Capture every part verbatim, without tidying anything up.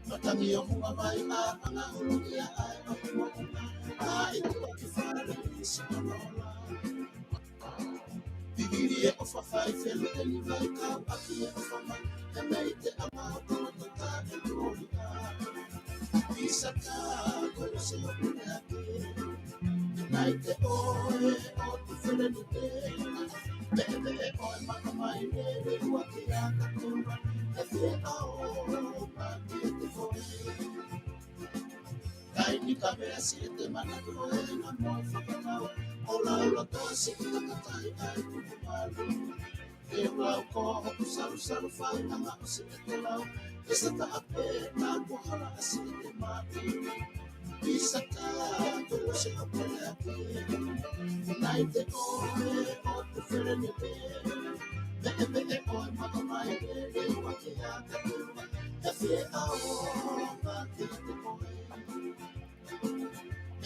Matangi o hunga mai ʻa Pangahulu ia ai ʻa Kumoʻuna. ʻA e tuʻa ki fale isi manola. Pigiri e ʻofa fai felu e ni vai kau ʻaki e ʻofa mai. E mei te ama o tolo tota e toli a. Pisa ka ko se o pule ake. Nai te oe o tu fele ni te. Peʻe peʻe ʻoe maka mai lele ua ke aka tuma. E fie ʻao ma ke te koe. Kai ni ka mea si e te mana ko e na mo fakakau. O la o la to si ki takatai ai tu te malu. E lau ko hoku salusalu fai anga o si e te lau. E sa ta ape na ko hala a si e te malu. Pisa ka ko se o pele ake. Nai te oe o tu fele ni te. Peʻe peʻe ʻoe maka mai lele ua ke aka tuma. E fie ʻao ma ke te koe.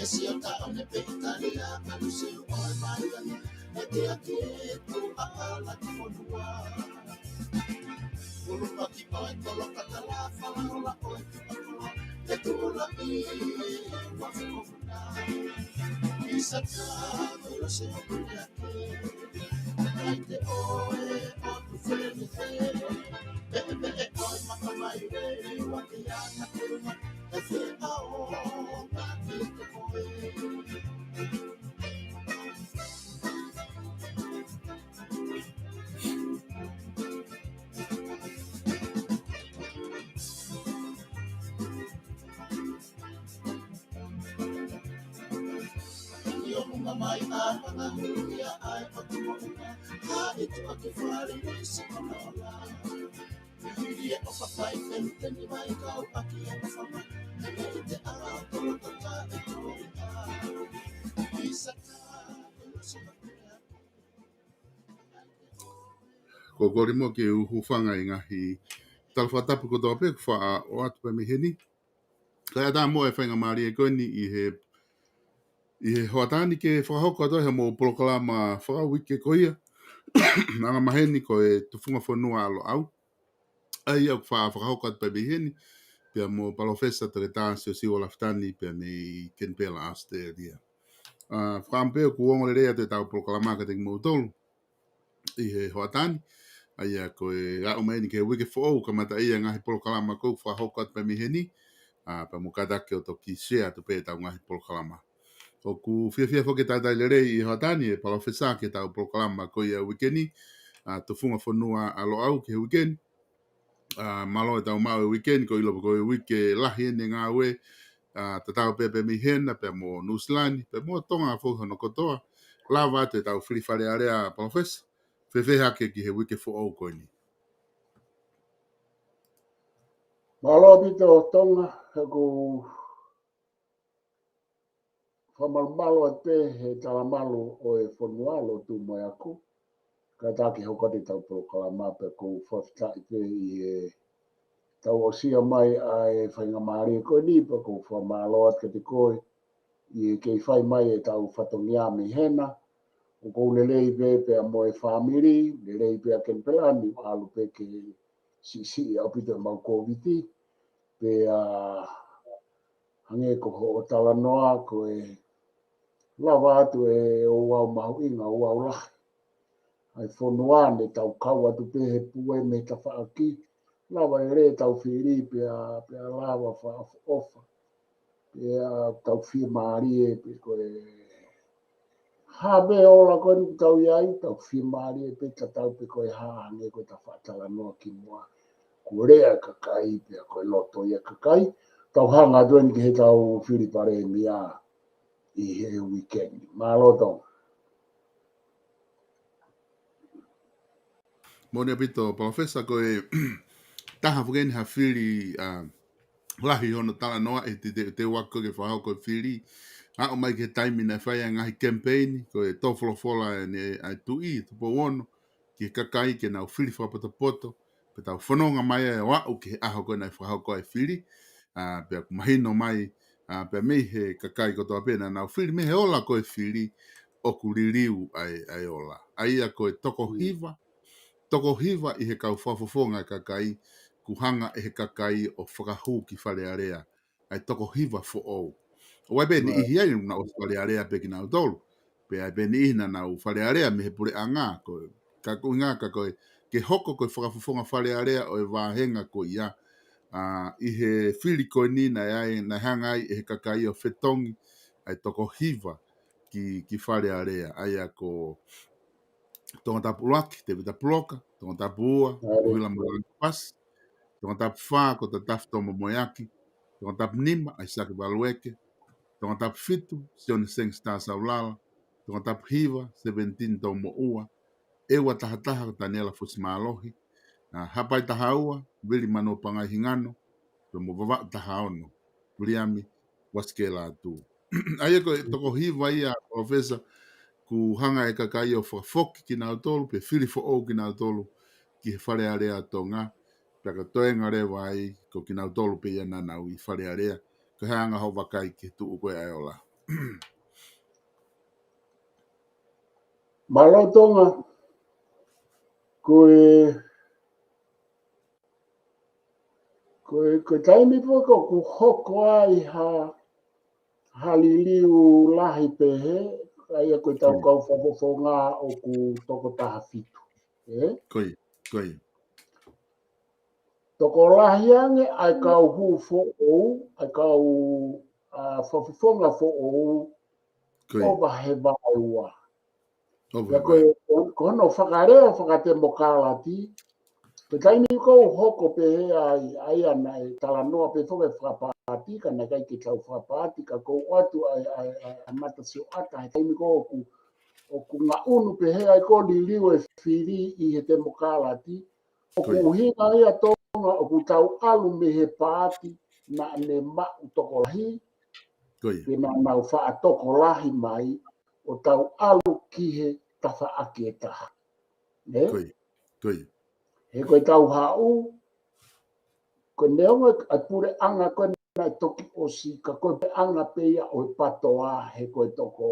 E sio taʻo ne pe Italia ka lusi ʻoe mai ani. E te ake tu a ala ki fonua. Ulu paki ʻoe tolo ka tala fala ola ʻoe tu a tolo. E tu ola i ua fiko funa. Isa ka tu lusi ʻoe mai ani. Ai te oe o tu fele ni te. Peʻe peʻe ʻoe maka mai lele ua ke aka tuma. E fie ʻao ma ke te koe. Io hunga mai ʻa Pangahulu ia ai ʻa Kumoʻuna. ʻA e tuʻa ki fale isi manola. Pigiri e ʻofa fai felu e ni vai kau ʻaki e ʻofa mai. E mei te ala o tolo tota e toli a. Pisa ka ko se o pele ake. Ko kori mo ke u hūfanga i ngaahi tala fakatapu kotoa pē kuo faʻa ʻoatu pē mei heni. Kae ʻatā mo e faingamālie ko eni ʻi he, ʻi he hoʻatā ni ke fakahoko atu ai ha mou polokalama fakauike ko ia. Anga maheni ko e Tufunga Fonua ʻa Loʻau. ʻA ia ʻoku faʻa fakahoko atu pē mei heni, pea mo Palōfesa Toketā Siosiua Lafitani pea mei Kenipela, Australia. ʻA, fakaʻamu pē ʻoku ongo lelei atu ʻetau polokalama kiate kimoutolu ʻi he hoʻatā ni. ʻA ia ko e aʻu mai eni ki he uike foʻou, kamata ia ngaahi polokalama ʻoku fakahoko atu pē mei heni, ʻa, pea mo kātaki ʻo toki share atu pē ʻetau ngaahi polokalama. ʻOku fiefia foki ke talitali lelei ʻi he hoʻatā ni e Palōfesa ki heʻetau polokalama ko ia uike ni, ʻa, Tufunga Fonua ʻa Loʻau ki he uike ni. ʻA, mālō ʻetau maʻu e uike ni, ʻoku ou ʻilo ko e uike lahi eni e ngāue, ʻa, tatau pē pē mei hena, pea mo Nuʻusila ni, pea mo Tonga foki hono kotoa. Lava atu ʻetau fili Fale Alea, Palōfesa. Fēfē hake ki he uike foʻou ko eni? Mālō ʻaupito Tonga, ʻoku fakamalumalu atu pē he talamalu ʻo e fonua, lotu mo e ako. Kātaki hoko atu ʻetau polokalama pea ʻoku ou fakafetaʻi pē ʻi heʻetau ʻosi mai ʻa e faingamālie ko eni pea ʻoku ou fakamālō atu kiate koe ʻi he kei fai mai ʻetau fatongia mei hena. ʻOku ou lelei pē pea mo e fāmili, lelei pē ʻa Kenipela ni, ʻalu pē ke siʻisiʻi ʻaupito ʻemau Kōviti. Pea hangē ko hoʻo talanoa ko e lava atu e ouau mahuʻinga, ouau lahi ʻa e fonua ne tau kau atu pē he pue mei tafaʻaki. Lava lelei ʻetau fili pea, pea lava fakaʻofoʻofa. Pea tau fiemālie pē ko e hā pē ola ko eni ʻoku tau ʻi ai, tau fiemālie pē tatau pē ko e hā hangē ko ʻeta faʻa talanoa kimuʻa. Ko e lea e kakai pea ko e loto ia e kakai. Tau hanga atu eni ki heʻetau fili Palēmia ʻi he uike ni. Mālō Tonga. Moʻoni ʻaupito Palōfesa, ko e taha foki eni ha fili, ʻa, lahi hono talanoaʻi, te, te, te u ako ke fakahoko e fili. Aʻu mai ki he taimi naʻe fai ai e ngaahi kemipeini, ko e tō folofola eni ʻa e Tuʻi, Tupou Ono, ki he kakai ke nau fili fakapotopoto, pea tau fononga mai ai ʻo aʻu ki he ʻaho ko ē naʻe fakahoko ai e fili, ʻa, pea ʻoku mahino mai, ʻa, pea mei he kakai kotoa pē naʻa nau fili, mei he ola ko e fili, ʻoku liliu ai, ʻa e ola. ʻA ia ko e toko hiva, toko hiva ʻi he kau fakafofonga ʻa e kakai, kuo hanga ʻe he kakai ʻo fakahū ki Fale Alea ʻa e toko hiva foʻou. ʻOku ʻi ai pē niʻihi ai naʻa nau ʻosi Fale Alea pē kinautolu. Pea ʻi ai pē niʻihi naʻa nau Fale Alea mei he puleʻanga, ko e, ka ko e ʻuhinga ka ko e, ke hoko ko e fakafofonga Fale Alea ʻo e vāhenga ko ia, ʻa, ʻi he fili ko eni naʻe ʻi ai, naʻe hanga ai ʻe he kakai ʻo fetongi ʻa e toko hiva ki, ki Fale Alea, ʻa ia ko Tongatapu ʻUluaki, Tēvita Puloka, Tongatapu Ua, ʻUhila Moelangi Pasi, Tongatapu Fā, ko Tatafu Tomo Moeaki, Tongatapu Nima, ʻAisake Valueke, Tongatapu Fitu, Sione Sangster Saulala, Tongatapu Hiva, Sevenitini Toumoʻua, ʻEua Taha Taha, ko Taniela Fusimālohi, ʻa, Haʻapai Taha Ua, Vili Manuapangai Hingano, pea mo Vavaʻu Taha Ono, Viliami Uasikela Atu. ʻA ia ko e toko hiva ia, Palōfesa, kuo hanga ʻe he kakai ʻo fakafoki kinautolu, pe fili foʻou kinautolu ki he Fale Alea ʻo Tonga, pea ko e toenga leva ai, ko kinautolu pē ia naʻa nau ʻi Fale Alea, ko e hā hoʻo vakai ki he tuʻu ko ē ʻa e ola. Mālō Tonga, ko e, ko e, ko e taimi pē ko ē ʻoku hoko ai ha, ha liliu lahi pehē, ʻa ia ko e tau kau fakafofonga ʻoku toko taha fitu. ʻE? Ko ia, ko ia. Tokolahi ange ʻa e kau hū foʻou, ʻa e kau, ʻa, fakafofonga foʻou, ʻova he vaeua. ʻOva he vaeua. Ko e, ko hono fakalea fakatemokalati, ko e taimi ko ē ʻoku hoko pehē ai, ʻa ia naʻe talanoa pē foki fakapaati, ka naʻe ʻikai ke tau fakapaati, ka ko e ʻoatu ʻa e, ʻa e, ʻa e, ʻa e matasioʻata, he taimi ko ē ʻoku, ʻoku ngaʻunu pehē ai ko e liliu e fili ʻi he temokalati, ʻoku ʻuhinga ia Tonga, ʻoku tau ʻalu mei he paati naʻa ne maʻu tokolahi, pea naʻa nau faʻa tokolahi mai, ʻo tau ʻalu ki he tafaʻaki ʻe taha. Nē? He ko e tau haʻu, ko e neongo ʻa e puleʻanga ko ē naʻe toki ʻosi, ka ko e puleʻanga pē ia ʻo e PATOA, he ko e toko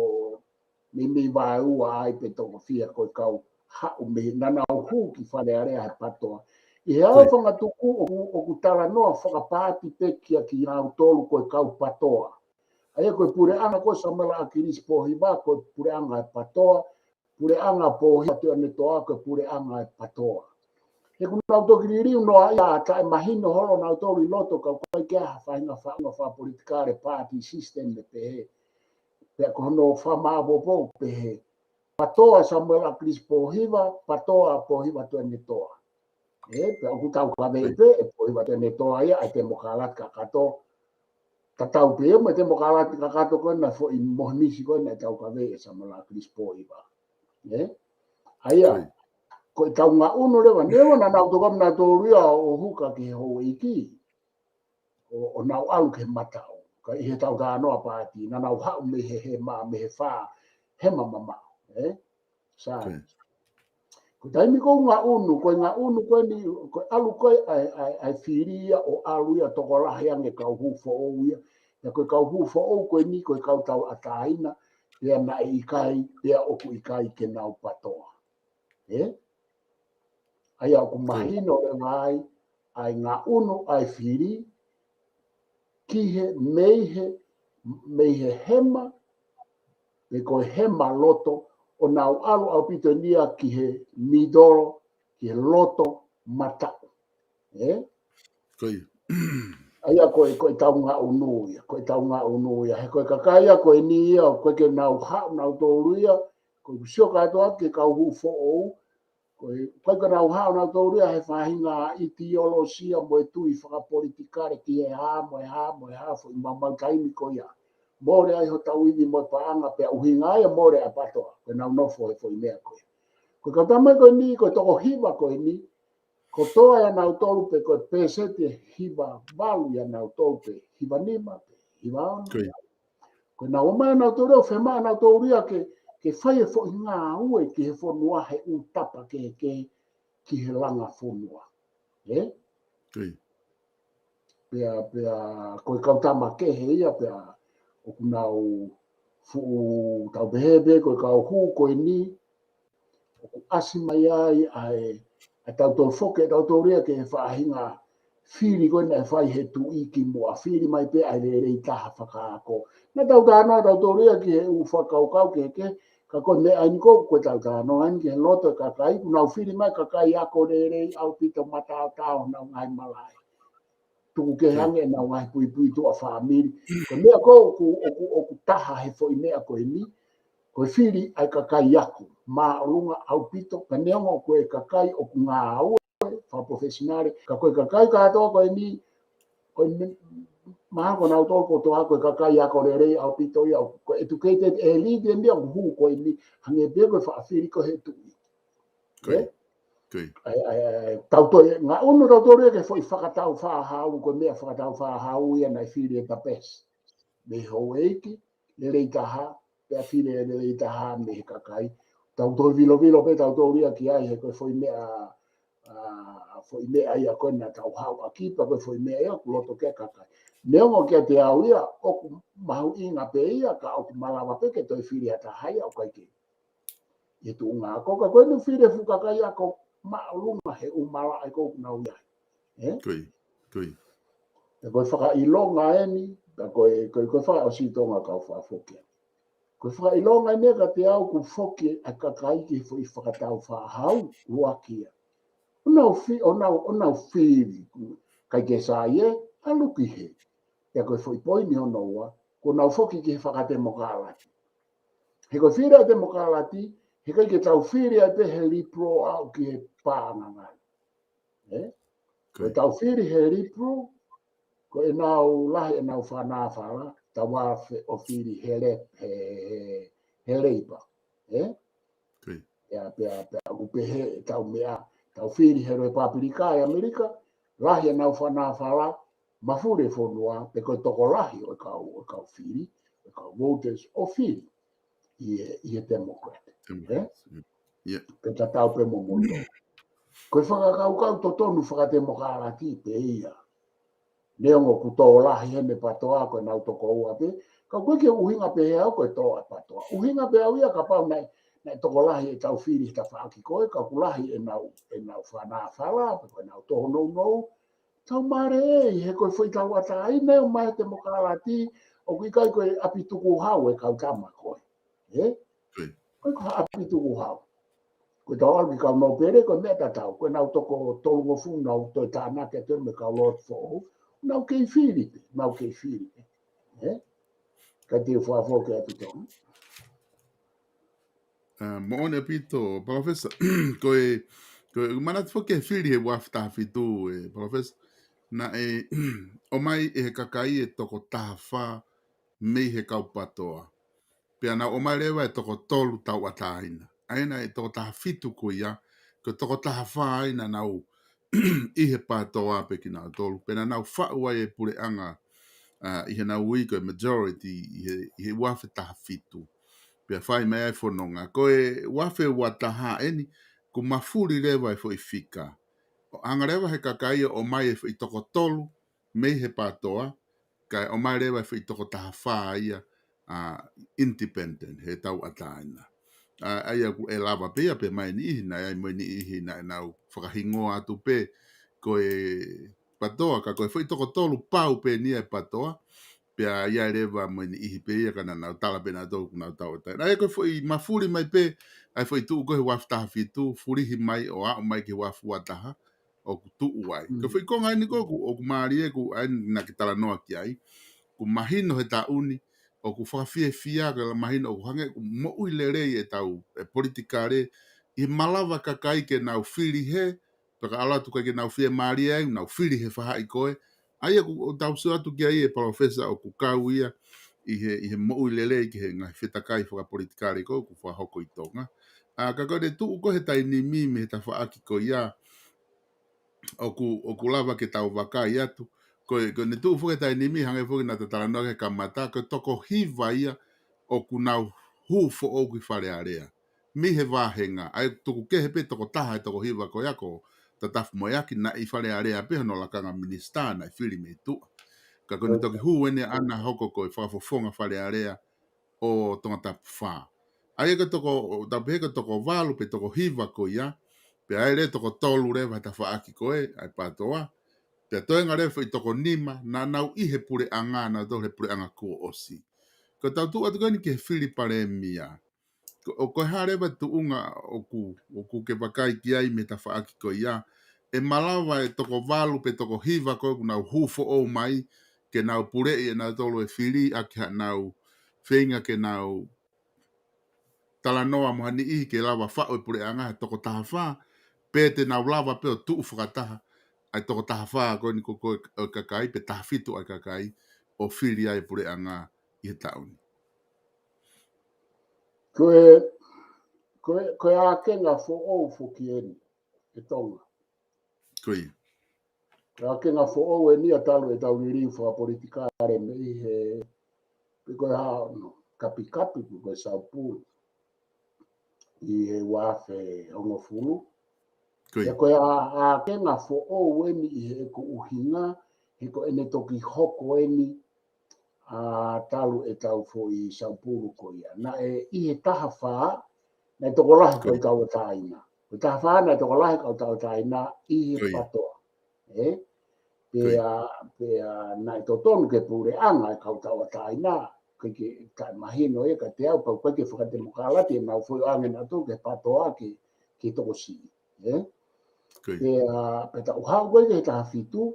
meimei vaeua ai pe toko fiha ko e kau haʻu mei, naʻa nau hū ki Fale Alea he PATOA. ʻI he ʻaho fangatuku ʻoku, ʻoku talanoa fakapaati pē kia kinautolu ko e kau PATOA. ʻA ia ko e puleʻanga ko ē Samuela ʻAkilisi Pōhiva ko e puleʻanga ʻa e PATOA, puleʻanga Pōhiva Tuʻiʻonetoa ko e puleʻanga ʻa e PATOA. He ʻoku nau toki liliu noa ia ʻa taʻemahino holo nautolu ʻi loto ka ʻoku ʻikai ke ʻi ai ha faʻahinga faʻunga fakapolitikale party system ʻe pehē. Pea ko hono fakamāʻopoʻopo pehē. PATOA Samuela ʻAkilisi Pōhiva, PATOA Pōhiva Tuʻiʻonetoa. ʻE, pea ʻoku taukaveʻi pē ʻe Pōhiva Tuʻiʻonetoa ia ʻa e temokalati kakato. Tatau pē mo e temokalati kakato ko ē naʻe foʻi mohenisi ko ē naʻe taukaveʻi ʻe Samuela ʻAkilisi Pōhiva. ʻE? ʻA ia, ko e tau ngaʻunu leva, neongo naʻa nau tokoni nautolu ia ʻo huka ki he houʻeiki. ʻO, ʻo nau ʻalu ki he mataʻu. Ka ʻi he tau talanoa paati, naʻa nau haʻu mei he, he ma, mei he fā, he ma mamaʻo, ʻe? Sa. Ko e taimi ko ē ʻoku ngaʻunu, ko e ngaʻunu ko eni, ko e ʻalu ko ē ʻa e, ʻa e, ʻa e fili ia ʻo ʻalu ia tokolahi ange kau hū foʻou ia. Pea ko e kau hū foʻou ko eni, ko e kau tauʻatāina, pea naʻe ʻikai, pea ʻoku ʻikai ke nau PATOA. ʻE? ʻA ia ʻoku mahino leva ai, ʻa e ngaʻunu ʻa e fili, ki he, mei he, mei he hema, pe ko e hema loto, ʻo nau ʻalu ʻaupito eni ia ki he middle, ki he loto mataʻu. ʻE? ʻA ia ko e, ko e tau ngaʻunu ia, ko e tau ngaʻunu ia. He ko e kakai ia, ko eni ia, ʻoku ʻikai ke nau haʻu nautolu ia, ko e sio kātoa ki he kau hū foʻou, ko e, ʻikai ke nau haʻu nautolu ia he faʻahinga ʻitiolosia mo e tui fakapolitikale ki he hā, mo e hā, mo e hā, foʻi maumau taimi ko ia. Mole ai hotau ivi mo e paʻanga pea ʻuhinga ia mole ʻa e PATOA, ko e nau nofo he foʻi meʻa ko ia. Ko e kau tama ko eni, ko e toko hiva ko eni, kotoa ia nautolu pe ko e pēseti ʻe hiva valu ia nautolu pe hiva nima pe hiva ono. Ko e nau ō mai nautolu ʻo fiemaʻu nautolu ia ke, ke fai e foʻi ngāue ki he fonua he ʻū tapa kehekehe ki he langa fonua. ʻE? Pea, pea, ko e kau tama kehe ia pea ʻoku nau fuʻu tau pehē pē, ko e kau hū ko eni, ʻoku ʻasi mai ai ʻa e, ʻa tautolu foki, ʻa tautolu ia ki he faʻahinga fili ko ē naʻe fai he tuʻi kimuʻa, fili mai pē ʻa e lelei taha fakaako. Naʻa tau talanoa tautolu ia ki he ʻū fakakaukau kehekehe, ka ko e meʻa eni ko ē ko ē tau talanoa eni ki he loto e kakai, kuo nau fili mai kakai ako lelei ʻaupito, mataotao honau ngaahi malaʻe. Tuku kehe ange ʻenau ngaahi puipui tuʻa fāmili. Ko e meʻa ko ē ʻoku, ʻoku, ʻoku taha he foʻi meʻa ko eni, ko e fili ʻa e kakai ako māʻolunga ʻaupito, ka neongo ko e kakai ʻoku ngāue fakaprofesionale, ka ko e kakai kātoa ko eni, ko e me-, mahalo ko nautolu kotoa ko e kakai ako lelei ʻaupito ia, ko e educated elite eni ʻoku hū ko eni, hangē pē ko e faʻa fili ko ē he tuʻi. Ko ia. Ē? Ko ia. ʻAi, ʻai, ʻai, tau toe, ngaʻunu tautolu ia ki he foʻi fakatau fāhau, ko e meʻa fakatau fāhau ia naʻe fili ʻe Tabesi mei houʻeiki, lelei taha, pea fili e lelei taha mei he kakai. Tau toe vilovilo pē tautolu ia ki ai, he ko e foʻi meʻa, ʻa, foʻi meʻa ia ko ē naʻa tau haʻu ʻaki, pea ko e foʻi meʻa ia ʻoku loto ki ai e kakai. Neongo kiate au ia, ʻoku mahuʻinga pē ia, ka ʻoku malava pē ke toe fili ha taha ia ʻoku ʻikai ke ʻi he tuʻunga ako, ka ko eni fili e fuʻu kakai ako māʻolunga he ʻū malaʻe ko ē ʻoku nau ʻi ai. Ē? Ko ia, ko ia. Pea ko e fakaʻilonga eni, pea ko e, ko e, ko e fakaʻosi Tonga kau fakafoki. Ko e fakaʻilonga eni kiate au ʻoku foki ʻa e kakai ki he foʻi fakatau fāhau, ʻuluaki ia. ʻO nau fi-, ʻo nau, ʻo nau fili, ʻikai ke sai ē, ʻalu ki hē. Pea ko e foʻi poini hono ua, kuo nau foki ki he fakatemokalati. He ko e fili ʻa e temokalati, heʻikai ke tau fili ai pē he Liberal ʻo aʻu ki he paʻanga ngai. Ē? Ko e Ko ia. tau fili he Liberal, ko ʻenau lahi ʻenau fanafala, tau afe ʻo fili he le-, he, he, he Labor. Ē? Ko ia. Pea, pea, pea ʻoku pehē ʻetau meʻa, tau fili he Repapilika ʻi ʻAmelika, lahi ʻenau fanafala, mafuli e fonua, pe ko e tokolahi ʻo e kau, ʻo e kau fili, ʻo e kau voters ʻo fili ʻi he, ʻi he Democrat. Democrats, Ē? ʻIo. Pe tatau pē mo Moʻunga. Ko e fakakaukau totonu fakatemokalati pē ia. Neongo ʻoku tō lahi heni e PATOA ko ʻenau toko ua pē, ka ʻoku ʻikai ke ʻuhinga pē au ko e tō ʻa e PATOA. ʻUhinga pē au ia kapau naʻe, naʻe tokolahi ʻetau fili he tafaʻaki ko ē, ka ʻoku lahi ʻenau, ʻenau fanafala, pe ko ʻenau tōnounou, tau mālie ē, he ko e foʻi tauʻatāina ʻoku ʻomai he temokalati, ʻoku ʻikai ko e ʻapi tukuhau e kau tama ko ē. Ē? Ko ia. Ko e ko ha ʻapi tukuhau. Ko e tau ʻalu ki he kau nōpele, ko e meʻa tatau. Ko ʻenau toko tolungofulu naʻa nau toe tānaki atu mo e kau lotu foʻou. Nau kei fili pē, nau kei fili pē. Ē? Ka te u fakafoki atu Tonga. ʻA, moʻoni ʻaupito, Palōfesa. Ko e, ko e manatu foki e fili he ua afe taha fitu, ē, Palōfesa. Naʻe ʻomai ʻe he kakai e toko taha fā mei he kau PATOA. Pea nau ʻomai leva e toko tolu tauʻatāina. ʻA ia naʻe toko taha fitu ko ia, ko e toko taha fā ia naʻa nau ʻi he PATOA pē kinautolu. Pea naʻa nau faʻu ai e puleʻanga, ʻa, ʻi heʻenau ui ko e majority ʻi he, ʻi he ua afe taha fitu. Pea fai mai ai e fononga. Ko e ua afe ua taha eni, kuo mafuli leva e foʻi fika. ʻO hanga leva he kakai ʻo ʻomai e foʻi toko tolu mei he PATOA, kae ʻomai leva e foʻi toko taha fā ia, ʻa, independent, he tauʻatāina. ʻA, ʻa ia ʻoku ʻe lava pē ia pea mo e niʻihi, naʻe ʻi ai mo e niʻihi naʻa nau fakahingoa atu pē ko e PATOA, ka ko e foʻi toko tolu pau pē eni ia e PATOA, pea ʻi ai leva mo e niʻihi pē ia ka naʻa nau tala pē nautolu ʻoku nau tauʻatāina. ʻA ia ko e foʻi mafuli mai pē, ʻa e foʻi tuʻu ko ē he ua afe taha fitu, fulihi mai ʻo aʻu mai ki he ua afe ua taha, ʻoku tuʻu ai. Ko e Mm. foʻi konga eni ko ē ʻoku, ʻoku mālie ʻoku ʻai naʻa ke talanoa ki ai. ʻOku mahino he taʻu ni, ʻoku fakafiefia, ka mahino ʻoku hangē ʻoku moʻui lelei ʻetau, e politikale, ʻi he malava kakai ke nau fili he, pea ka ʻalu atu ʻikai ke nau fiemālie ai, nau fili he faʻahi ko ē. ʻA ia ʻoku, ʻoku tau sio atu ki ai e Palōfesa ʻoku kau ia ʻi he, ʻi he moʻui lelei ki he ngaahi fetakai fakapolitikale ko ē ʻoku fakahoko ʻi Tonga. ʻA, ka ko ʻene tuʻu ko ē he taimi ni mei he tafaʻaki ko ia, ʻoku, ʻoku lava ke tau vakai atu. Ko e, ko ʻene tuʻu foki he taimi ni, hangē foki naʻa ta talanoa ki he kamata, ko e toko hiva ia ʻoku nau hū foʻou ki Fale Alea. Mei he vāhenga, ʻa ia tuku kehe pē toko taha e toko hiva ko ia ko Tatafu Moeaki naʻe ʻi Fale Alea pē hono lakanga minisitā naʻe fili mei tuʻa. Ka ko ʻene toki hū eni ʻana hoko ko e fakafofonga Fale Alea ʻo Tongatapu fā. ʻA ia ko e toko, ʻo tau pehē ko e toko valu pe toko hiva ko ia, Pea ʻi ai leva toko tolu leva he tafaʻaki ko ē ʻa e PATOA. Pea toenga leva foʻi toko nima naʻa nau ʻi he puleʻanga, naʻa nau ʻi he puleʻanga kuo ʻosi. Ko e tau tuʻu atu ko eni ki he fili palēmia. Ko, ʻo ko e hā leva e tuʻunga ʻoku, ʻoku ke vakai ki ai mei he tafaʻaki ko ia. ʻE malava e toko valu pe toko hiva ko ē ʻoku nau hū foʻou mai, ke nau puleʻi ʻe nautolu e fili ʻaki haʻanau feinga ke nau talanoa mo ha niʻihi ke lava faʻu e puleʻanga he toko taha fā, pe te nau lava pē ʻo tuʻu fakataha ʻa e toko taha fā ko eni ko, ko ē ʻo e kakai, pe taha fitu ʻa e kakai, ʻo fili ai e puleʻanga ʻi he taʻu ni. Ko e, ko e, ko e ākenga foʻou foki eni, ʻe Tonga. Ko ia. Ko e ākenga foʻou eni ʻa talu ʻetau liliu fakapolitikale mei he, pe ko e hā hono kapikapi, pe ko e saupulu ʻi he ua afe hongofulu. Ko ia. Pea ko e ā, ākenga foʻou eni ʻi heʻeku ʻuhinga, he ko ʻene toki hoko eni, ʻa, talu ʻetau foʻi saupulu ko ia. Naʻe ʻi he taha fā, naʻe tokolahi e kau tauʻatāina. Ko e taha fā naʻe tokolahi e kau tauʻatāina ʻi he PATOA. ʻE? Pea, pea naʻe totonu ke puleʻanga e kau tauʻatāina. ʻIkai ke, ka mahino ia kiate au, pau ʻikai ke fakatemokālati ʻenau foʻi ʻoange naʻa tau ki he PATOA ke, ke tokosiʻi. ʻE? Pea, pea tau haʻu ko ē ki he taha fitu,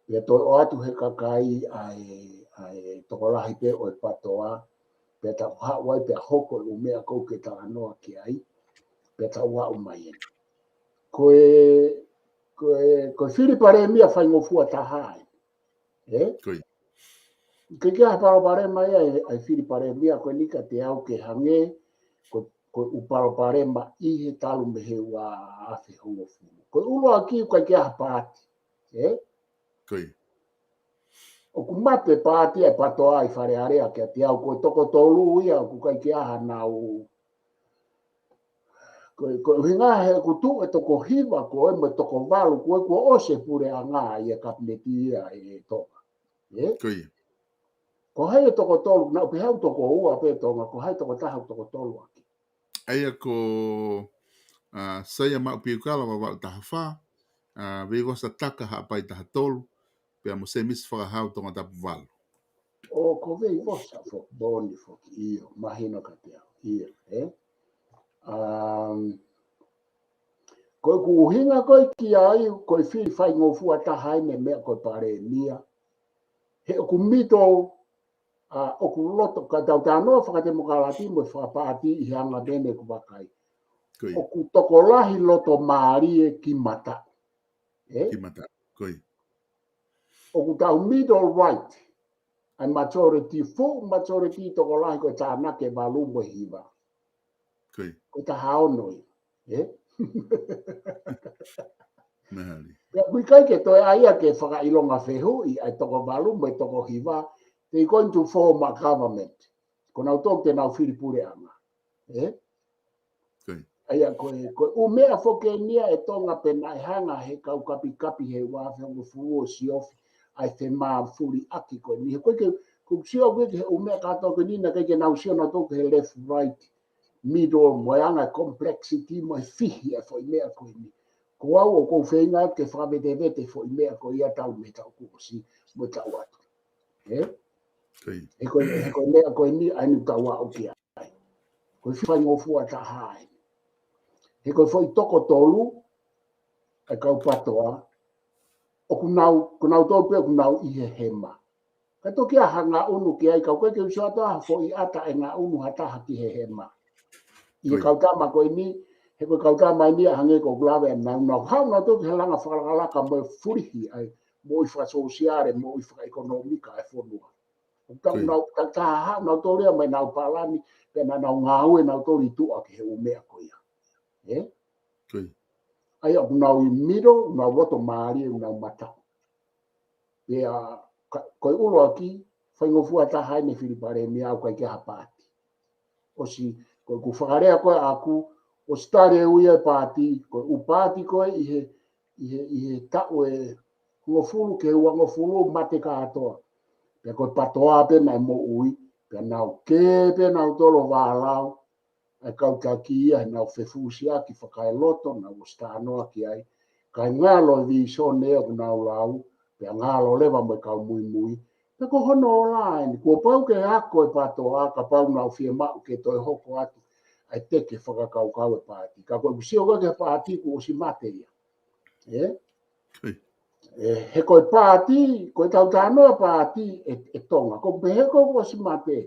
pea toe ʻoatu he kakai ʻa e, ʻa e tokolahi pē ʻo e PATOA, pea tau haʻu ai pea hoko e ʻū meʻa ko ē ʻoku ke talanoa ki ai, pea tau aʻu mai eni. Ko e, ko e, ko e fili palēmia faingofua taha eni. ʻE? Ko ia. ʻIkai ke ʻi ai ha palopalema ia ʻa e, ʻa e fili palēmia ko eni kiate au ke hangē, ko, ko e ʻū palopalema ʻi he talu mei he ua afe hongofulu. Ko e ʻuluaki ʻoku ʻikai ke ʻi ai ha paati. ʻE? Ko ia. ʻOku mate paati ʻa e PATOA ʻi Fale Alea kiate au, ko e toko tolu ia ʻoku ʻikai ke ʻi ai haʻanau. Ko e, ko e ʻuhinga he ʻoku tuʻu e toko hiva ko ē mo e toko valu ko ē kuo ʻosi e puleʻanga ʻi he kapineti ia ʻe Tonga. ʻE? Ko ia. Ko hai e toko tolu, naʻa ku pehē au toko ua pē Tonga, ko hai toko taha, toko tolu ʻaki. ʻA ia ko, ʻa, Saia Maʻu Piukala Vavaʻu taha fā, ʻa, Veivosa Taka Haʻapai taha tolu, pea mo Semisi Fakahau Tongatapu valu. ʻO ko Veivosa foki, Boni foki, ʻio, mahino kiate au, ʻio, ʻe? Um, ko ʻeku ʻuhinga ko ē ki ai, ko e fili faingofua taha eni e meʻa ko e palēmia. He ʻoku mito, ʻa, ʻoku loto, ka tau talanoa fakatemokālati mo e fakapaati ʻi he anga pē eni ʻeku vakai. Ko ia. ʻOku tokolahi loto mālie ki mataʻu. ʻE? Ki mataʻu. Ko ia. ʻOku tau middle right. ʻA e majority, full majority tokolahi ko e tānaki ʻe valu mo e hiva. Ko ia. Ko e taha ono ia. ʻE? Mahali. Pea ʻoku ʻikai ke toe ʻai ia ke fakaʻilonga fehuʻi ʻa e toko valu mo e toko hiva, they going to form a government. Ko nautolu te nau fili puleʻanga. ʻE? Ko ia. ʻA ia ko e, ko e ʻū meʻa foki eni ia ʻe Tonga pea naʻe hanga he kau kapikapi he ua afe hongofulu ʻo siofi ʻa e femāfuliʻaki ko eni. He ko e ke, ko e sio ko ē ki he ʻū meʻa kātoa ko eni naʻe ʻikai ke nau sio nautolu ki he left, right, middle, mo e anga e complexity, mo e fihi e foʻi meʻa ko eni. Ko au ʻoku ou feinga ke fakavetevete foʻi meʻa ko ia talu mei he taʻu kuo ʻosi, mo e taʻu atu. ʻE? Ko ia. He ko e, he ko e meʻa ko eni, ʻa eni ʻoku tau aʻu ki ai. Ko e fili faingofua taha eni. He ko e foʻi toko tolu, ʻa e kau PATOA, ʻoku nau, ko nautolu pē ʻoku nau ʻi he hema. Ka toki ʻi ai ha ngaʻunu ki ai, ka ʻoku ʻikai ke u sio atu ha foʻi ʻata ʻe ngaʻunu ha taha ki he hema. ʻI he Ko ia. kau tama ko eni, he ko e kau tama eni ʻa hangē ko ʻeku lave ʻanenai, nau haʻu nautolu ki he langa fakalakalaka mo e fulihi ʻa e moʻui fakasōsiale, moʻui fakaʻekonōmika ʻa e fonua. ʻOku tau Ko ia. nau, ta, ta haʻu nautolu ia mo ʻenau palani, pea naʻa nau ngāue nautolu ʻi tuʻa ki he ʻū meʻa ko ia. ʻE? Ko ia. ʻA ia ʻoku nau ʻi middle, ʻoku nau loto mālie, ʻoku nau mataʻu. Pea, ka, ko e ʻuluaki, faingofua taha eni e fili palēmia ʻoku ʻikai ke ʻi ai ha paati. ʻOsi, ko ʻeku fakalea ko ē ʻaʻaku, ʻosi tali ʻe au ia e paati, ko e ʻū paati ko ē ʻi he, ʻi he, ʻi he taʻu ʻe hongofulu ki he uangofulu mate kātoa. Pea ko e PATOA pē naʻe moʻui, pea nau kē pē nautolu ʻo vālau, ʻa e kau taki ia, nau fefusiaki fakaeloto, nau ʻosi talanoa ki ai. Kae ngalo e vīsone ʻoku nau lau, pea ngalo leva mo e kau muimui. Pea ko hono ola eni, kuo pau ke ako e PATOA, kapau nau fiemaʻu ke toe hoko atu ʻa e teke fakakaukau e paati. Ka ko e sio ko ē ki he paati kuo ʻosi mate ia. Ē? He ko e paati, ko e tau talanoa paati ʻe, ʻe Tonga. Ko e pehē ko ē kuo ʻosi mate.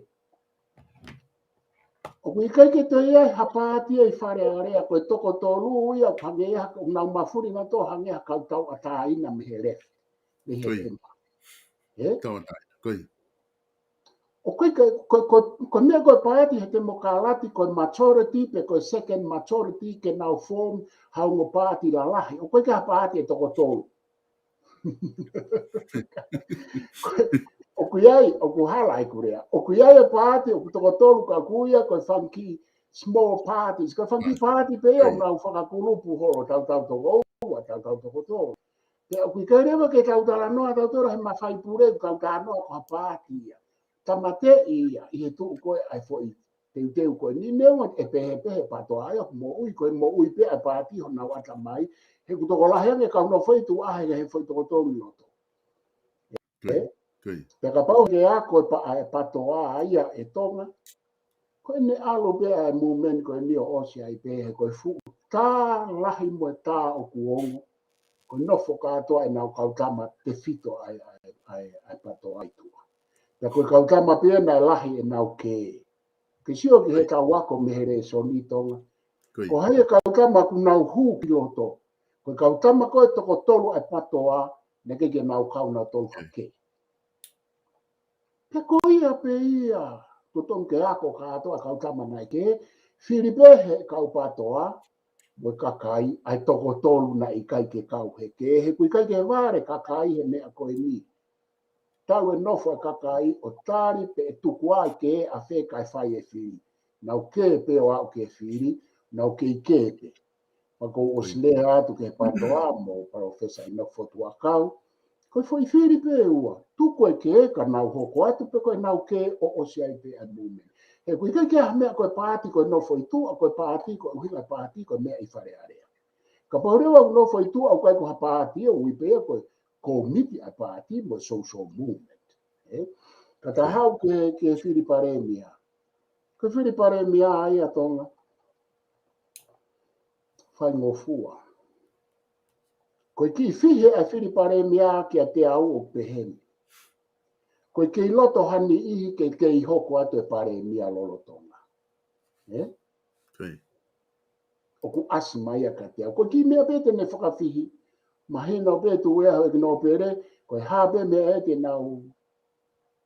ʻOku ʻikai ke toe ʻi ai ha paati ʻi Fale Alea, ko e toko tolu ia ʻoku hangē ha, ʻoku nau mafuli nautolu hangē ha kau tauʻatāina mei he left, mei he ʻEma. Ē? ʻOku ʻikai ke, ko, ko, ko e meʻa ko e paati he temokalati, ko e majority pe ko e second majority ke nau form ha ongo paati lalahi. ʻOku ʻikai ke ha paati ʻe toko tolu. ʻOku ʻi ai, ʻoku hala ʻeku lea. ʻOku ʻi ai e paati, ʻoku toko tolu ka ʻoku ʻi ai ko e fanga kiʻi small parties. Ko e fanga kiʻi paati pē ia ʻoku nau fakakulupu holo, tau tau toko ua, tau tau toko tolu. Pea ʻoku ʻikai leva ke tau talanoa tautolu he mafai pule, ʻoku tau talanoa ko ha paati ia. Tāmateʻi ia, ʻi he tuʻu ko ē ʻa e foʻi teuteu ko eni, neongo ʻe pehē pē he PATOA ia, moʻui ko ē, moʻui pē ʻa e paati honau ʻatamai, he ʻoku tokolahi ange kau nofo ʻi tuʻa he, he foʻi toko tolu ʻi loto. Pea kapau ke ako e pa-, ʻa e PATOA ia ʻe Tonga, ko ʻene ʻalu pē ʻa e movement ko eni ʻo ʻosi ai pē he ko e fuʻu tā lahi mo e tā ʻoku ongo, ko e nofo kātoa ʻenau kau tama tefito ʻa e, ʻa e, ʻa e, ʻa e PATOA ʻi tuʻa. Pea ko e kau tama pē ia naʻe lahi ʻenau kē. Ke sio ki he kau ako mei he lēsoni Tonga. Ko hai e kau tama ʻoku nau hū ki loto. Ko e kau tama ko ē toko tolu ʻa e PATOA, naʻe ʻikai ke nau kau nautolu ha kē. Pea ko ia pē ia, totonu ke ako kātoa kau tama naʻe kē, fili pē he kau PATOA, mo e kakai, ʻa e toko tolu naʻe ʻikai ke kau he kē, he ʻoku ʻikai ke vale kakai he meʻa ko eni. Talu e nofo e kakai ʻo tali pe ʻe tuku ai ke ʻa fē kae fai e fili. Nau kē pē ʻo aʻu ke fili, nau kei kē pē. Pea ʻoku ou ʻosi lea atu ki he PATOA mo Palōfesa ʻInoke Fotu ʻAkau. Ko e foʻi fili pē ʻe ua, tuku e kē ka nau hoko atu pe ko ʻenau kē ʻo ʻosi ai pē ʻa e movement. He ʻoku ʻikai ke ʻi ai ha meʻa ko e paati ko e nofo ʻi tuʻa, ko e paati, ko e ʻuhinga e paati, ko e meʻa ʻi Fale Alea. Kapau leva ʻoku nofo ʻi tuʻa, ʻoku ʻikai ko ha paati, ʻoku ui pē ia ko e kōmiti ʻa e paati mo e social movement. Ē? Ka tau haʻu ki he, ki he fili palēmia. Ko e fili palēmia ia ʻa Tonga. Faingofua. Ko e kiʻi fihi ʻa e fili palēmia kiate au ʻoku pehē ni. Ko e kei loto ha niʻihi ke kei hoko atu e palēmia lolotonga. Ē? ʻOku ʻasi mai ia kiate au. Ko e kiʻi meʻa pē te ne fakafihi. Mahino pē tuʻu ʻe he ʻEiki Nōpele, ko e hā pē meʻa ʻe te nau,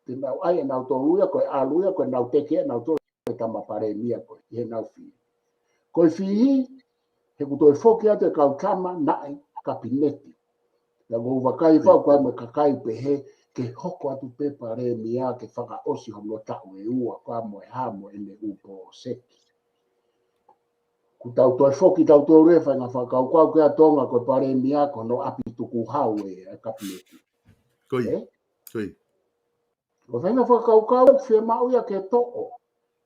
te nau ʻai ʻe nautolu ia, ko e ʻalu ia, ko e nau teke ʻe nautolu e tama palēmia ko ē, ʻi heʻenau fihi. Ko e fihi, he ʻoku toe foki atu e kau tama naʻe kapineti. Pea ʻoku ou vakai pau ko e mo e kakai pehē, ke hoko atu pē palēmia, ke fakaʻosi hono taʻu ʻe ua, ko e mo e hā mo ʻene ʻū pōseki. ʻOku tau toe foki tautolu e faʻahinga fakakaukau ko ē ʻa Tonga ko e palēmia ko hono ʻapi tukuhau ʻe, ʻa e kapineti. Ē? Ko e faʻahinga fakakaukau ʻoku fiemaʻu ia ke toʻo.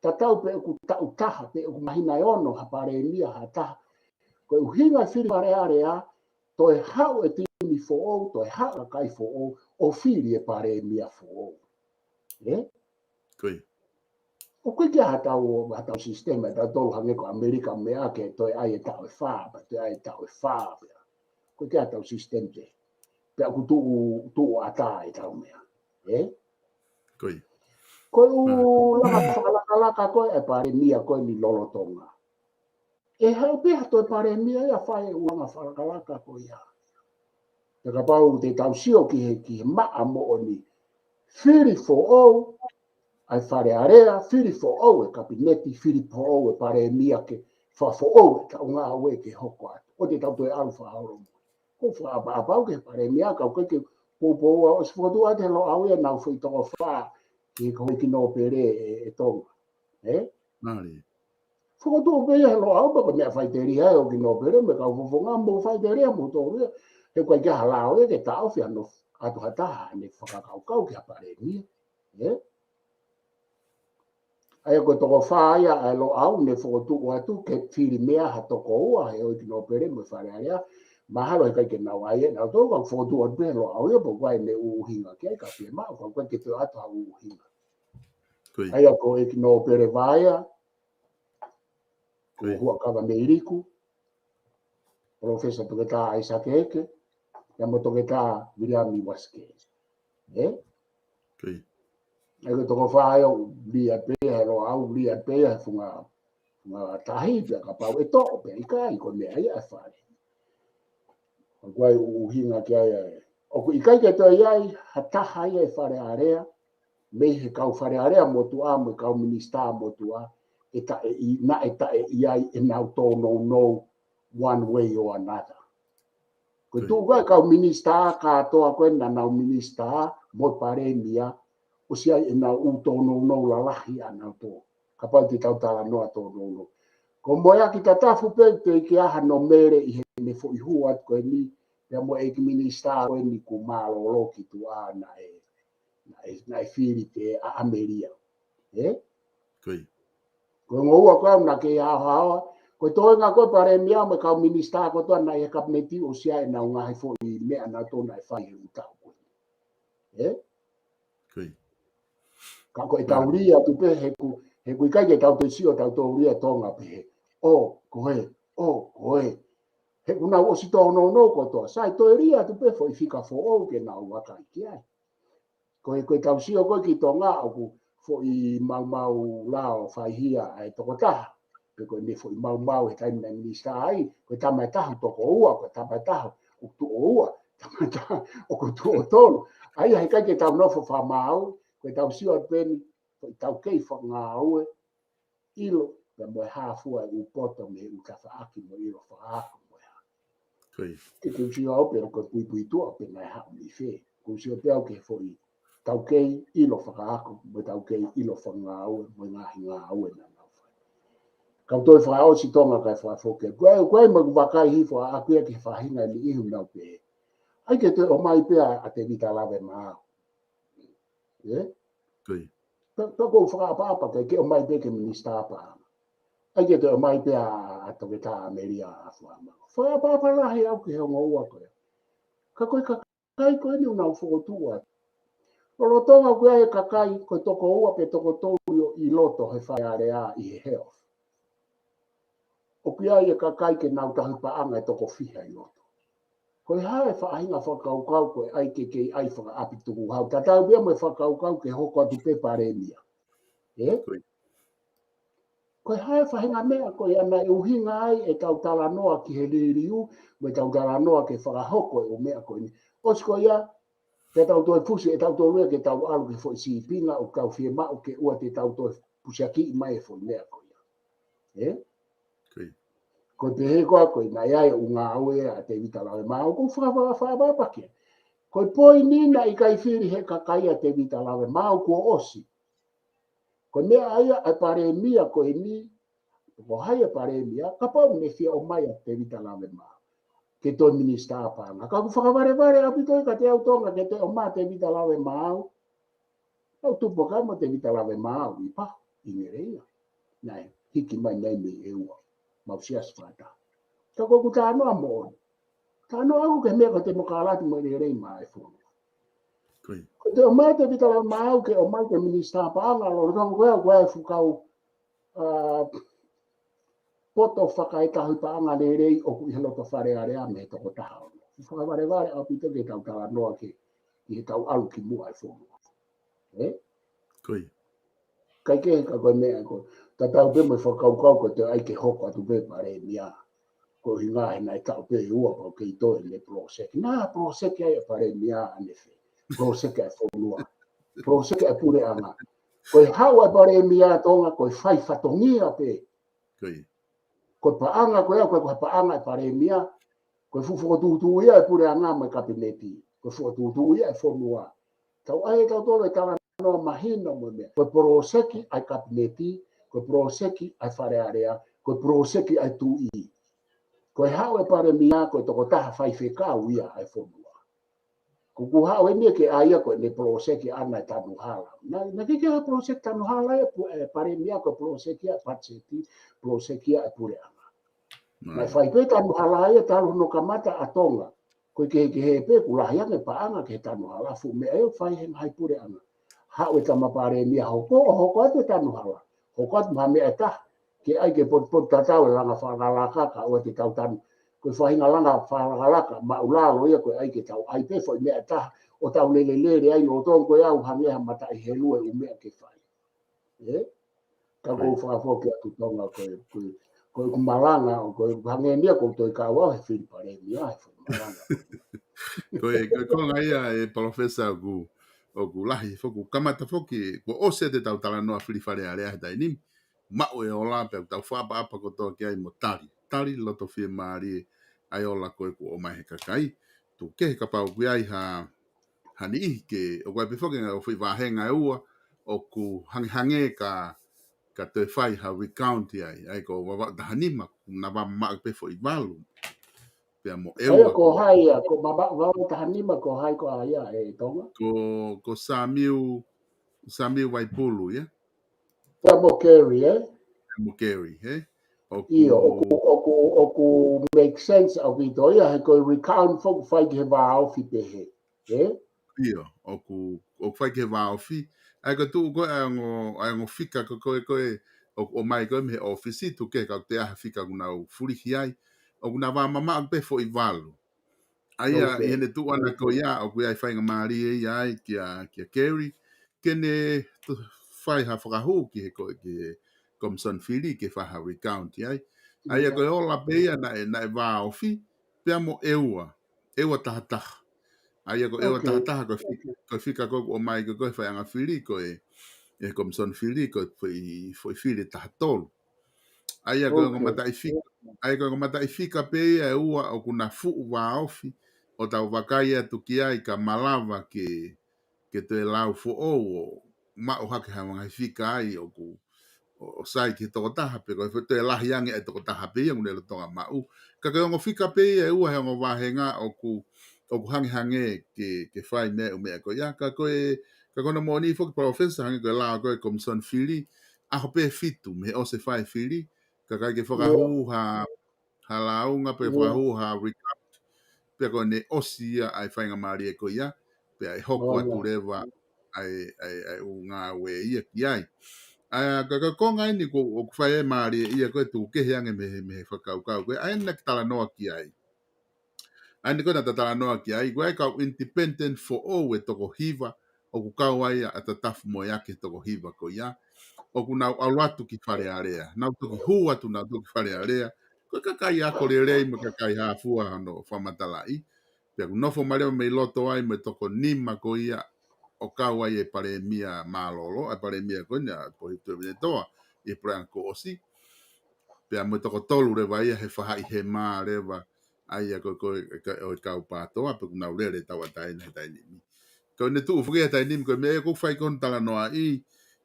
Tatau pe ʻoku taʻu taha, pe ʻoku māhina ʻe ono ha palēmia ha taha. Ko e ʻuhinga e fili Fale Alea, toe haʻu e timi foʻou, toe haʻu e kakai foʻou, ʻo fili e palēmia foʻou. Ē? ʻOku ʻikai ke ʻi ai ha tau, ha tau sisitemi, ha tau tolu hangē ko ʻAmelika meʻa ke toe ʻai e taʻu ʻe fā, pea toe ʻai e taʻu ʻe fā, pea. ʻOku ʻikai ke ʻi ai ha tau sisitemi pē. Pea ʻoku tuʻu, tuʻu ʻatā e tau meʻa. Ē? Ko e ʻū langa fakalakalaka ko ē, e palēmia ko eni lolotonga. ʻE haʻu pē ha toe palēmia ia fai e ʻū langa fakalakalaka ko ia. Pea kapau te tau sio ki he, ki he maʻa moʻoni. Fili foʻou, ʻa e Fale Alea, fili foʻou e kapineti, fili foʻou e palēmia ke fakafoʻou e taʻu ngāue ke hoko atu. ʻOua te tau toe ʻalu fakaholo mo. ʻOku ou fakaʻapaʻapa au ki he palēmia, ka ʻoku ʻikai ke poupou au, ʻosi fokotuʻu atu he Loʻau ia ʻenau foʻi toko fā, ki he ʻEiki Nōpele ʻe, ʻe Tonga. Ē? Fokotuʻu pē ia he Loʻau, pea ko e meʻa faʻiteliha ʻa e ʻEiki Nōpele, mo e kau fofonga mo faʻiteliha mo tolu ia. He ʻoku ʻikai ke ʻi ai ha lao ia ke taʻofi hano ʻatu ha taha, ʻene fakakaukau ki ha palēmia. Ē? ʻA ia ko e toko fā ia ʻa e Loʻau ne fokotuʻu atu ke fili meʻa ha toko ua he ʻEiki Nōpele mo e Fale Alea. Mahalo heʻikai ke nau ʻai ʻe nautolu, ka fokotuʻu atu pē ʻe Loʻau ia pe ko e hā ʻene ʻuhinga ki ai, ka fiemaʻu, ka ʻoku ʻikai ke toe ʻoatu ha ʻuhinga. ʻA ia ko e ʻEiki Nōpele Vaea, ko Huʻakavameiliku, Palōfesa Toketā ʻAisake Eke, pea mo Toketā Viliami Uasikē. Ē? ʻA ia ko e toko fā ia ʻoku lī pē ia he Loʻau, lī pē ia he funga, funga tahi, pea kapau ʻe toʻo pē ʻikai, ko e meʻa ia ʻa e Fale. ʻOku ʻi ai e ʻuhinga ki ai ē. ʻOku ʻikai ke toe ʻi ai ha taha ia ʻi he Fale Alea, mei he kau Fale Alea motuʻa mo e kau minisitā motuʻa, ʻe taʻe ʻi, naʻe taʻe ʻi ai ʻenau tōnounou one way or another. Ko e tuʻu ko ē kau minisitā kātoa ko ē naʻa nau minisitā mo e palēmia, ʻosi ʻi ai ʻenau ʻū tōnounou lalahi ʻa nautolu. Kapau te tau talanoa tōnounou. Ko Moeaki Tatafu pē teʻeki ai ha Nōpele ʻi heʻene foʻi hū atu ko eni, pea mo e ʻEiki Minisitā ko eni kuo mālōlō ki tuʻa naʻe, naʻe, naʻe fili pē ʻa ʻAmelia. Ē? Ko e ngoua ko ē naʻa ke haohaoa, ko e toenga ko ē palēmia mo e kau minisitā kotoa naʻe ʻi he kapineti ʻosi ʻi ai ʻenau ngaahi foʻi meʻa nautolu naʻe fai he ʻū taʻu ko ē. Ē? Ka ko e tau lī atu pē he ʻoku, he ʻoku ʻikai ke tau toe sio tautolu ia ʻi Tonga pē he, ʻo, ko ē, ʻo, ko ē. He ʻoku nau ʻosi tōnounou kotoa. Sai, toe lī atu pē foʻi fika foʻou ke nau vakai ki ai. Ko e, ko e tau sio ko ē ki Tonga ʻoku foʻi maumau lao faihia ʻa e tokotaha. Pe ko ʻene foʻi maumau he taimi naʻe minisitā ai, ko e tama ʻe taha toko ua, ko e tama ʻe taha ʻoku tuʻo ua, tama ʻe taha ʻoku tuʻo tolu. ʻA ia heʻikai ke tau nofo fakamāu, ko e tau sio atu pē eni, ko e taukei fakangāue, ʻilo, pea mo e hā fua e ʻū poto mei he ʻū tafaʻaki mo e ʻilo fakaako mo e hā. Ke ʻoku ou sio au pē ko e puipuituʻa pē naʻe haʻu mei fē. ʻOku ou sio pē au ki he foʻi taukei ʻilo fakaako, mo e taukei ʻilo fakangāue, mo e ngaahi ngāue naʻa nau fai. Kau toe fakaʻosi Tonga kae fakafoki. Ko e, ko e meʻa ʻoku vakai hifo ʻaʻaku ia ki he faʻahinga ʻe niʻihi ʻoku nau pehē, ʻai ke toe ʻomai pē ʻa, ʻa Tēvita Lavemaau. Ē? Pea, pea ʻoku ou fakaʻapaʻapa ke, ke ʻomai pē ke minisitā paʻanga. ʻAi ke toe ʻomai pē ʻa, ʻa Toketā ʻAmelia ʻAfuamau. Fakaʻapaʻapa lahi au ki he ongo ua ko ē. Ka ko e kakai ko eni ʻoku nau fokotuʻu atu. Lolotonga ʻoku ʻi ai e kakai ko e toko ua pe toko tolu ʻi loto he Fale Alea ʻi he health. ʻOku ʻi ai e kakai ke nau tauhi paʻanga ʻe toko fiha ʻi loto. Ko e hā e faʻahinga fakakaukau ko ē ʻai ke kei ʻai fakaʻapi tukuhau. Tatau pē ia mo e fakakaukau ke hoko atu pē palēmia. Ē? Ko e hā e faʻahinga meʻa ko ia naʻe ʻuhinga ai ʻetau talanoa ki he liliu, mo ʻetau talanoa ke fakahoko e ʻū meʻa ko eni. ʻOsi ko ia, te tau toe fusi ʻe tautolu ia ke tau ʻalu ki he foʻi sīpinga ʻoku tau fiemaʻu ke ʻoua te tau toe fusiakiʻi mai e foʻi meʻa ko ia. Ē? Ko e pehē ko ā ko ē naʻe ʻi ai e ʻū ngāue ʻa Tēvita Lavemaau, ʻoku ou faka-, faka-, fakaʻapaʻapa ki ai. Ko e poini naʻe ʻikai fili he kakai ʻa Tēvita Lavemaau kuo ʻosi. Ko e meʻa ia ʻa e palēmia ko eni, ko hai e palēmia, kapau ne fie ʻomai ʻa Tēvita Lavemaau ke toe minisitā paʻanga. Ka ʻoku fakavalevale ʻaupito ia kiate au Tonga ke toe ʻomai ʻa Tēvita Lavemaau. Tau tupu ʻa kai mo Tēvita Lavemaau ʻi Pahu, ʻi Ngeleia. Naʻe hiki mai nei mei ʻEua, mau siasi fakataha. Ka ko ʻeku talanoa moʻoni. Talanoa ʻaʻaku ki he meʻa ko e temokalati mo e lelei maʻa e fonua. Ko e toe ʻomai ʻa Tēvita Lavemaau ke ʻomai ke minisitā paʻanga, lolotonga ko ē ʻoku ʻi ai e fuʻu kau, ā, poto fakaetauhi paʻanga lelei ʻoku ʻi he loto Fale Alea mei he toko taha ono. Fakavalevale ʻaupito ke tau talanoa ki, ki heʻetau ʻalu ki muʻa e fonua. Ē? ʻIkai ke, ka ko e meʻa ko ē, tatau pē mo e fakakaukau ko e toe ʻai ke hoko atu pē palēmia. Koeʻuhinga he naʻe taʻu pē ʻe ua pau kei toe ʻene poloseki. Naʻa poloseki ʻa e palēmia ʻanefē. Poloseki ʻa e fonua. Poloseki ʻa e puleʻanga. Ko e haʻu ʻa e palēmia Tonga ko e fai fatongia pē. Ko e paʻanga ko ia, ko e, ko e paʻanga ʻa e palēmia. Ko e fuʻu fokotuʻutuʻu ia ʻa e puleʻanga mo e kapineti. Ko e fokotuʻutuʻu ia ʻa e fonua. Tau ʻai ʻe tautolu e talanoa mahino mo e meʻa. Ko e poloseki ʻa e kapineti, ko e poloseki ʻa e Fale Alea, ko e poloseki ʻa e tuʻi. Ko e haʻu e palēmia, ko e tokotaha faifekau ia ʻa e fonua. Ko ʻeku haʻu eni ke ʻai ia ko ʻene poloseki ʻana e tanu hala. Naʻe, naʻe ʻikai ke ʻi ai ha poloseki tanu hala ʻa e pu-, ʻa e palēmia, ko e poloseki ia ʻa e patiseti, poloseki ia ʻa e puleʻanga. Naʻe fai pē tanu hala ia talu hono kamata ʻa Tonga. Ko e kehekehe pē kuo lahi ange paʻanga ki he tanu hala, fuʻu meʻa ia ʻoku fai he ngaahi puleʻanga. Haʻu e tama palēmia hoko, ʻo hoko atu e tanu hala. Hoko atu mo ha meʻa ʻe taha, ke ʻai ke potupotutatau e langa fakalakalaka, kae ʻoua te tau tanu. Ko e faʻahinga langa fakalakalaka māʻulalo ia, ko e ʻai ke tau ʻai pē foʻi meʻa ʻe taha, ʻo tau lelelele ai lolotonga ko e ʻai hangē ha mataʻi helu e ʻū meʻa ke fai. Ē? Ka ʻoku ou fakafoki atu Tonga ko e, ko e, ko ʻeku malanga, ʻo ko e hangē ni ia ʻoku ou toe kau au he fili palēmia, he foʻi malanga. Ko e, ko e konga ia ē Palōfesa ʻoku, ʻoku lahi foki, kamata foki, kuo ʻosi ʻetau talanoa fili Fale Alea he taimi ni, maʻu e ola pea tau fakaʻapaʻapa kotoa ki ai mo tali. Tali loto fiemālie ʻa e ola ko ē kuo ʻomai he kakai. Tuku kehe kapau ʻoku ʻi ai ha, ha niʻihi ke, ʻoku ʻi ai pē foki ngaahi foʻi vāhenga ʻe ua, ʻoku hangehangē ka, ka toe fai ha recount ai, ʻa ia ko Vavaʻu taha nima, naʻa Vavaʻu mamaʻo pē foʻi valu. Pea mo ʻEua ko hai ia, ko Vavaʻu, Vavaʻu taha nima ko hai ko ia ē Tonga? Ko, ko Samiu, Samiu Vaipulu, ia? Pea mo Kerry, ē? Pea mo Kerry, ē? ʻIo, ʻoku, ʻoku, ʻoku make sense ʻaupito ia, he ko e recount foki ʻoku fai ki he vāofi pehē, ē? ʻIo, ʻoku, ʻoku fai ki he vāofi. ʻA ia ko e tuʻu ko ē ʻa e ongo, ʻa e ongo fika ko ē, ko ē, ko ē, ʻoku ʻomai ko ē mei he ʻōfisi, tuku kehe kapau ʻe ʻi ai ha fika ʻoku nau fulihi ai. ʻOku naʻa Vavaʻu mamaʻo pē foʻi valu. ʻA ia, ʻi heʻene tuʻu ʻana ko ia, ʻoku ʻi ai e faingamālie ia ai kia, kia Kerry, ke ne fai ha fakahū ki he ko, ki he Komisoni Fili ke fai ha recount ai. ʻA ia ko e ola pē ia naʻe, naʻe vāofi, pea mo ʻEua, ʻEua taha taha. ʻA ia ko ʻEua taha taha ko e fika, ko e fika ko ē ʻoku ʻomai ko ē ko e faiʻanga fili ko ē, ʻe he Komisoni Fili ko e foʻi, foʻi fili ʻe taha tolu. ʻA ia ko e ongo mataʻi fika, ʻa ia ko e ongo mataʻi fika pē ia ʻe ua ʻoku na fuʻu vāofi, ʻo tau vakai atu ki ai ka malava ke, ke toe lau foʻou ʻo maʻu hake ha ngaahi fika ai ʻoku, ʻo, ʻo sai ki he tokotaha pe ko e toe lahi ange ʻa e tokotaha pē ia ʻoku ne lolotonga maʻu. Ka ko e ongo fika pē ia ʻe ua he ongo vāhenga ʻoku, ʻoku hangehangē ke, ke fai mei ai e ʻū meʻa ko ia. Ka ko e, ka ko hono moʻoni foki Palōfesa hangē ko e lau ko ē Komisoni Fili, ʻaho pē ʻe fitu mei he ʻosi e fai e fili, ka ʻikai ke fakahū ha, ha lāunga pe fakahū ha recount, pea ko ʻene ʻosi ia ʻa e faingamālie ko ia, pea ʻe hoko atu leva ʻa e, ʻa e, ʻa e ʻū ngāue ia ki ai. ʻA ia, ka, ka ko e konga eni ʻoku, ʻoku fai ai e mālie ia ko ē tuku kehe ange mei he, mei he fakakaukau ko ē, ʻa eni naʻa ke talanoa ki ai. ʻA eni ko ē naʻa ta talanoa ki ai, ko e kau independent foʻou ʻe toko hiva, ʻoku kau ai ʻa Tatafu mo Eaki he toko hiva ko ia. ʻOku nau ʻalu atu ki Fale Alea. Nau toki hū atu, nau toki Fale Alea. Ko e kakai ako lelei mo e kakai hā fua hono fakamatalaʻi. Pea ʻoku nofo mai leva mei loto ai mo e toko nima ko ia ʻo kau ai e palēmia mālōlō, ʻa e palēmia ko eni ʻa Pohitu Tuʻivainetoa ʻi he puleʻanga kuo ʻosi. Pea mo e toko tolu leva ia he faʻahi hema leva, ʻa ia ko, ko, ko, ʻo e kau PATOA, pe ʻoku nau lele tauʻatāina he taimi ni. Ko ʻene tuʻu foki he taimi ni, ko e meʻa ia ʻoku fai ko hono talanoaʻi,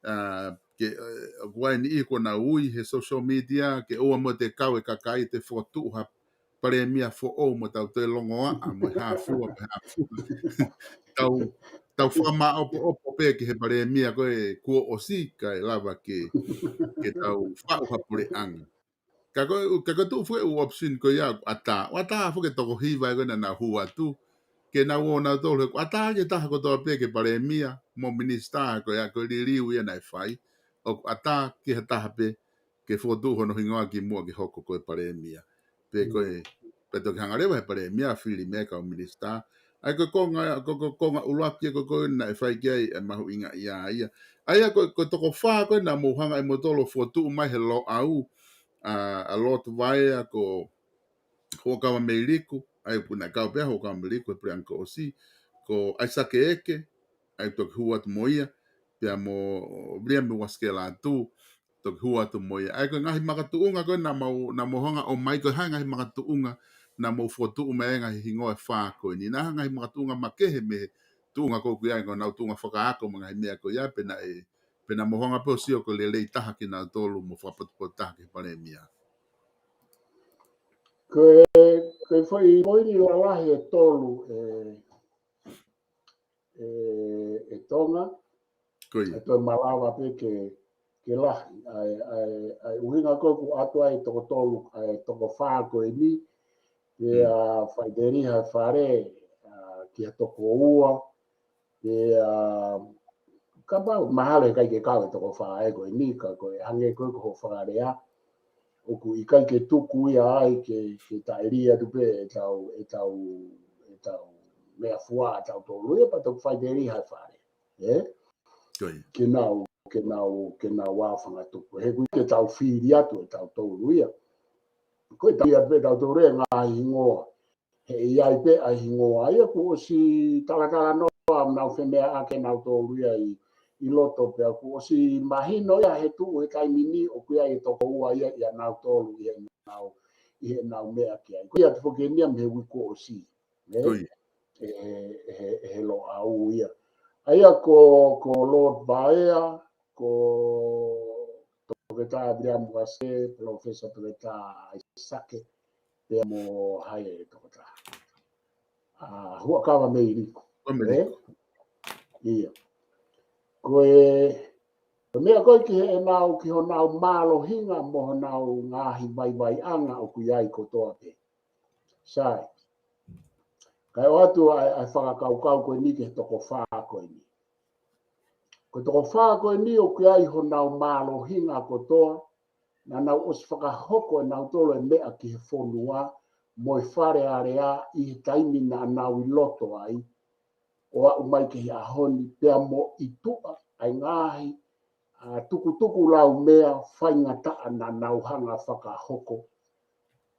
ʻa, ke, ʻe, ʻoku ʻi ai e niʻihi ʻoku nau ui he social media, ke ʻoua muʻa te kau e kakai te fokotuʻu ha palēmia foʻou mo tau toe longoaʻa mo e hā fua, mo e hā fua. Tau, tau fakamāʻopoʻopo pē ki he palēmia ko ē kuo ʻosi kae lava ke, ke tau faʻu ha puleʻanga. Ka ko e, ka ko e tuʻu foki e ʻū option ko ia ʻoku ʻatā. ʻOku ʻatā foki e toko hiva ko ē naʻa nau hū atu. Ke nau ō nautolu he ʻoku ʻatā ke taha kotoa pē ke palēmia mo minisitā ko ia ko e liliu ia naʻe fai. ʻOku ʻatā ke ha taha pē ke fokotuʻu hono hingoa ki muʻa ke hoko ko e palēmia. Pe ko e, pe toki hanga leva he palēmia fili mei ai e kau minisitā. ʻA ia ko e konga, ko, ko e konga ʻuluaki ko ē ko ē naʻe fai ki ai e mahuʻinga ia ia. ʻA ia ko, ko e toko fā ko ē naʻa mou hanga ʻe moutolu ʻo fokotuʻu mai he Loʻau, ʻa, ʻa Lord Vaea ko Huʻakavameiliku, ʻa ia ʻoku na kau pē ʻa Huʻakavameiliku he puleʻanga kuo ʻosi, ko ʻAisake Eke, ʻa ia toki hū atu mo ia, pea mo Viliami Uasikela Atu, toki hū atu mo ia. ʻA ia ko e ngaahi makatuʻunga ko ē naʻa mou, naʻa mou hanga ʻo ʻomai ko e hā e ngaahi makatuʻunga naʻa mou fokotuʻu mai e ngaahi hingoa ʻe fā ko eni. Naʻe ngaahi makatuʻunga makehe mei he tuʻunga ko ē ʻoku ʻi ai ko ʻenau tuʻunga fakaako mo e ngaahi meʻa ko ia pe naʻe, pe naʻa mou hanga pē ʻo sio ko e lelei taha kinautolu mo fakapotopoto taha ki he palēmia. Ko e, ko e foʻi poini lalahi ʻe tolu, ē, Tonga, ʻe toe malava pē ke, ke lahi. ʻA e, ʻa e, ʻa e ʻuhinga ko ē ʻoku ʻoatu ai e toko tolu, ʻa e toko fā ko eni, pea faʻiteliha e fale, ʻa, ki ha toko ua, pea, kapau, mahalo ʻe ʻikai ke kau e toko fā ē ko eni, ka ko e hangē ko ē ko hoʻo fakalea, ʻoku ʻikai ke tuku ia ai ke, ke taʻeli atu pē ʻetau, ʻetau, ʻetau meʻafua ʻatautolu ia, pea toki faʻiteliha e fale. Ē? Ke nau, ke nau, ke nau ʻā fangatuku. He ʻoku ʻikai ke tau fili atu ʻetautolu ia. Ko e tau ia pē ʻetautolu e ngaahi hingoa. He ʻi ai pē ʻa e hingoa ia kuo ʻosi talatalanoa ʻa ʻenau femeʻaʻaki ʻenautolu ia ʻi, ʻi loto pea kuo ʻosi mahino ia he tuʻu he taimi ni ʻoku ʻi ai e toko ua ia ʻia nautolu ʻi heʻenau, ʻi heʻenau meʻa ki ai. Ko ia te foki eni ia mei he uike kuo ʻosi. Ē? ʻE, ʻe, ʻe he Loʻau ia. ʻA ia ko, ko Lord Vaea, ko Toketā Viliamu Uase, Professor Toketā ʻAisake, pea mo hai e toketā. ʻA, Huʻakavameiliku. Ē? Ia. Ko e, ko e meʻa ko ē ki heʻenau, ki honau mālohinga mo honau ngaahi vaivaiʻanga ʻoku ʻi ai kotoa pē. Sai. Kae ʻoatu ʻa e, ʻa e fakakaukau ko eni ki he toko fā ko eni. Ko e toko fā ko eni ʻoku ʻi ai honau mālohinga kotoa, naʻa nau ʻosi fakahoko ʻenautolu e meʻa ki he fonua, mo e Fale Alea ʻi he taimi naʻa nau ʻi loto ai, ʻo aʻu mai ki he ʻaho ni, pea mo ʻi tuʻa ʻa e ngaahi, ʻa, tukutuku laumea faingataʻa naʻa nau hanga fakahoko.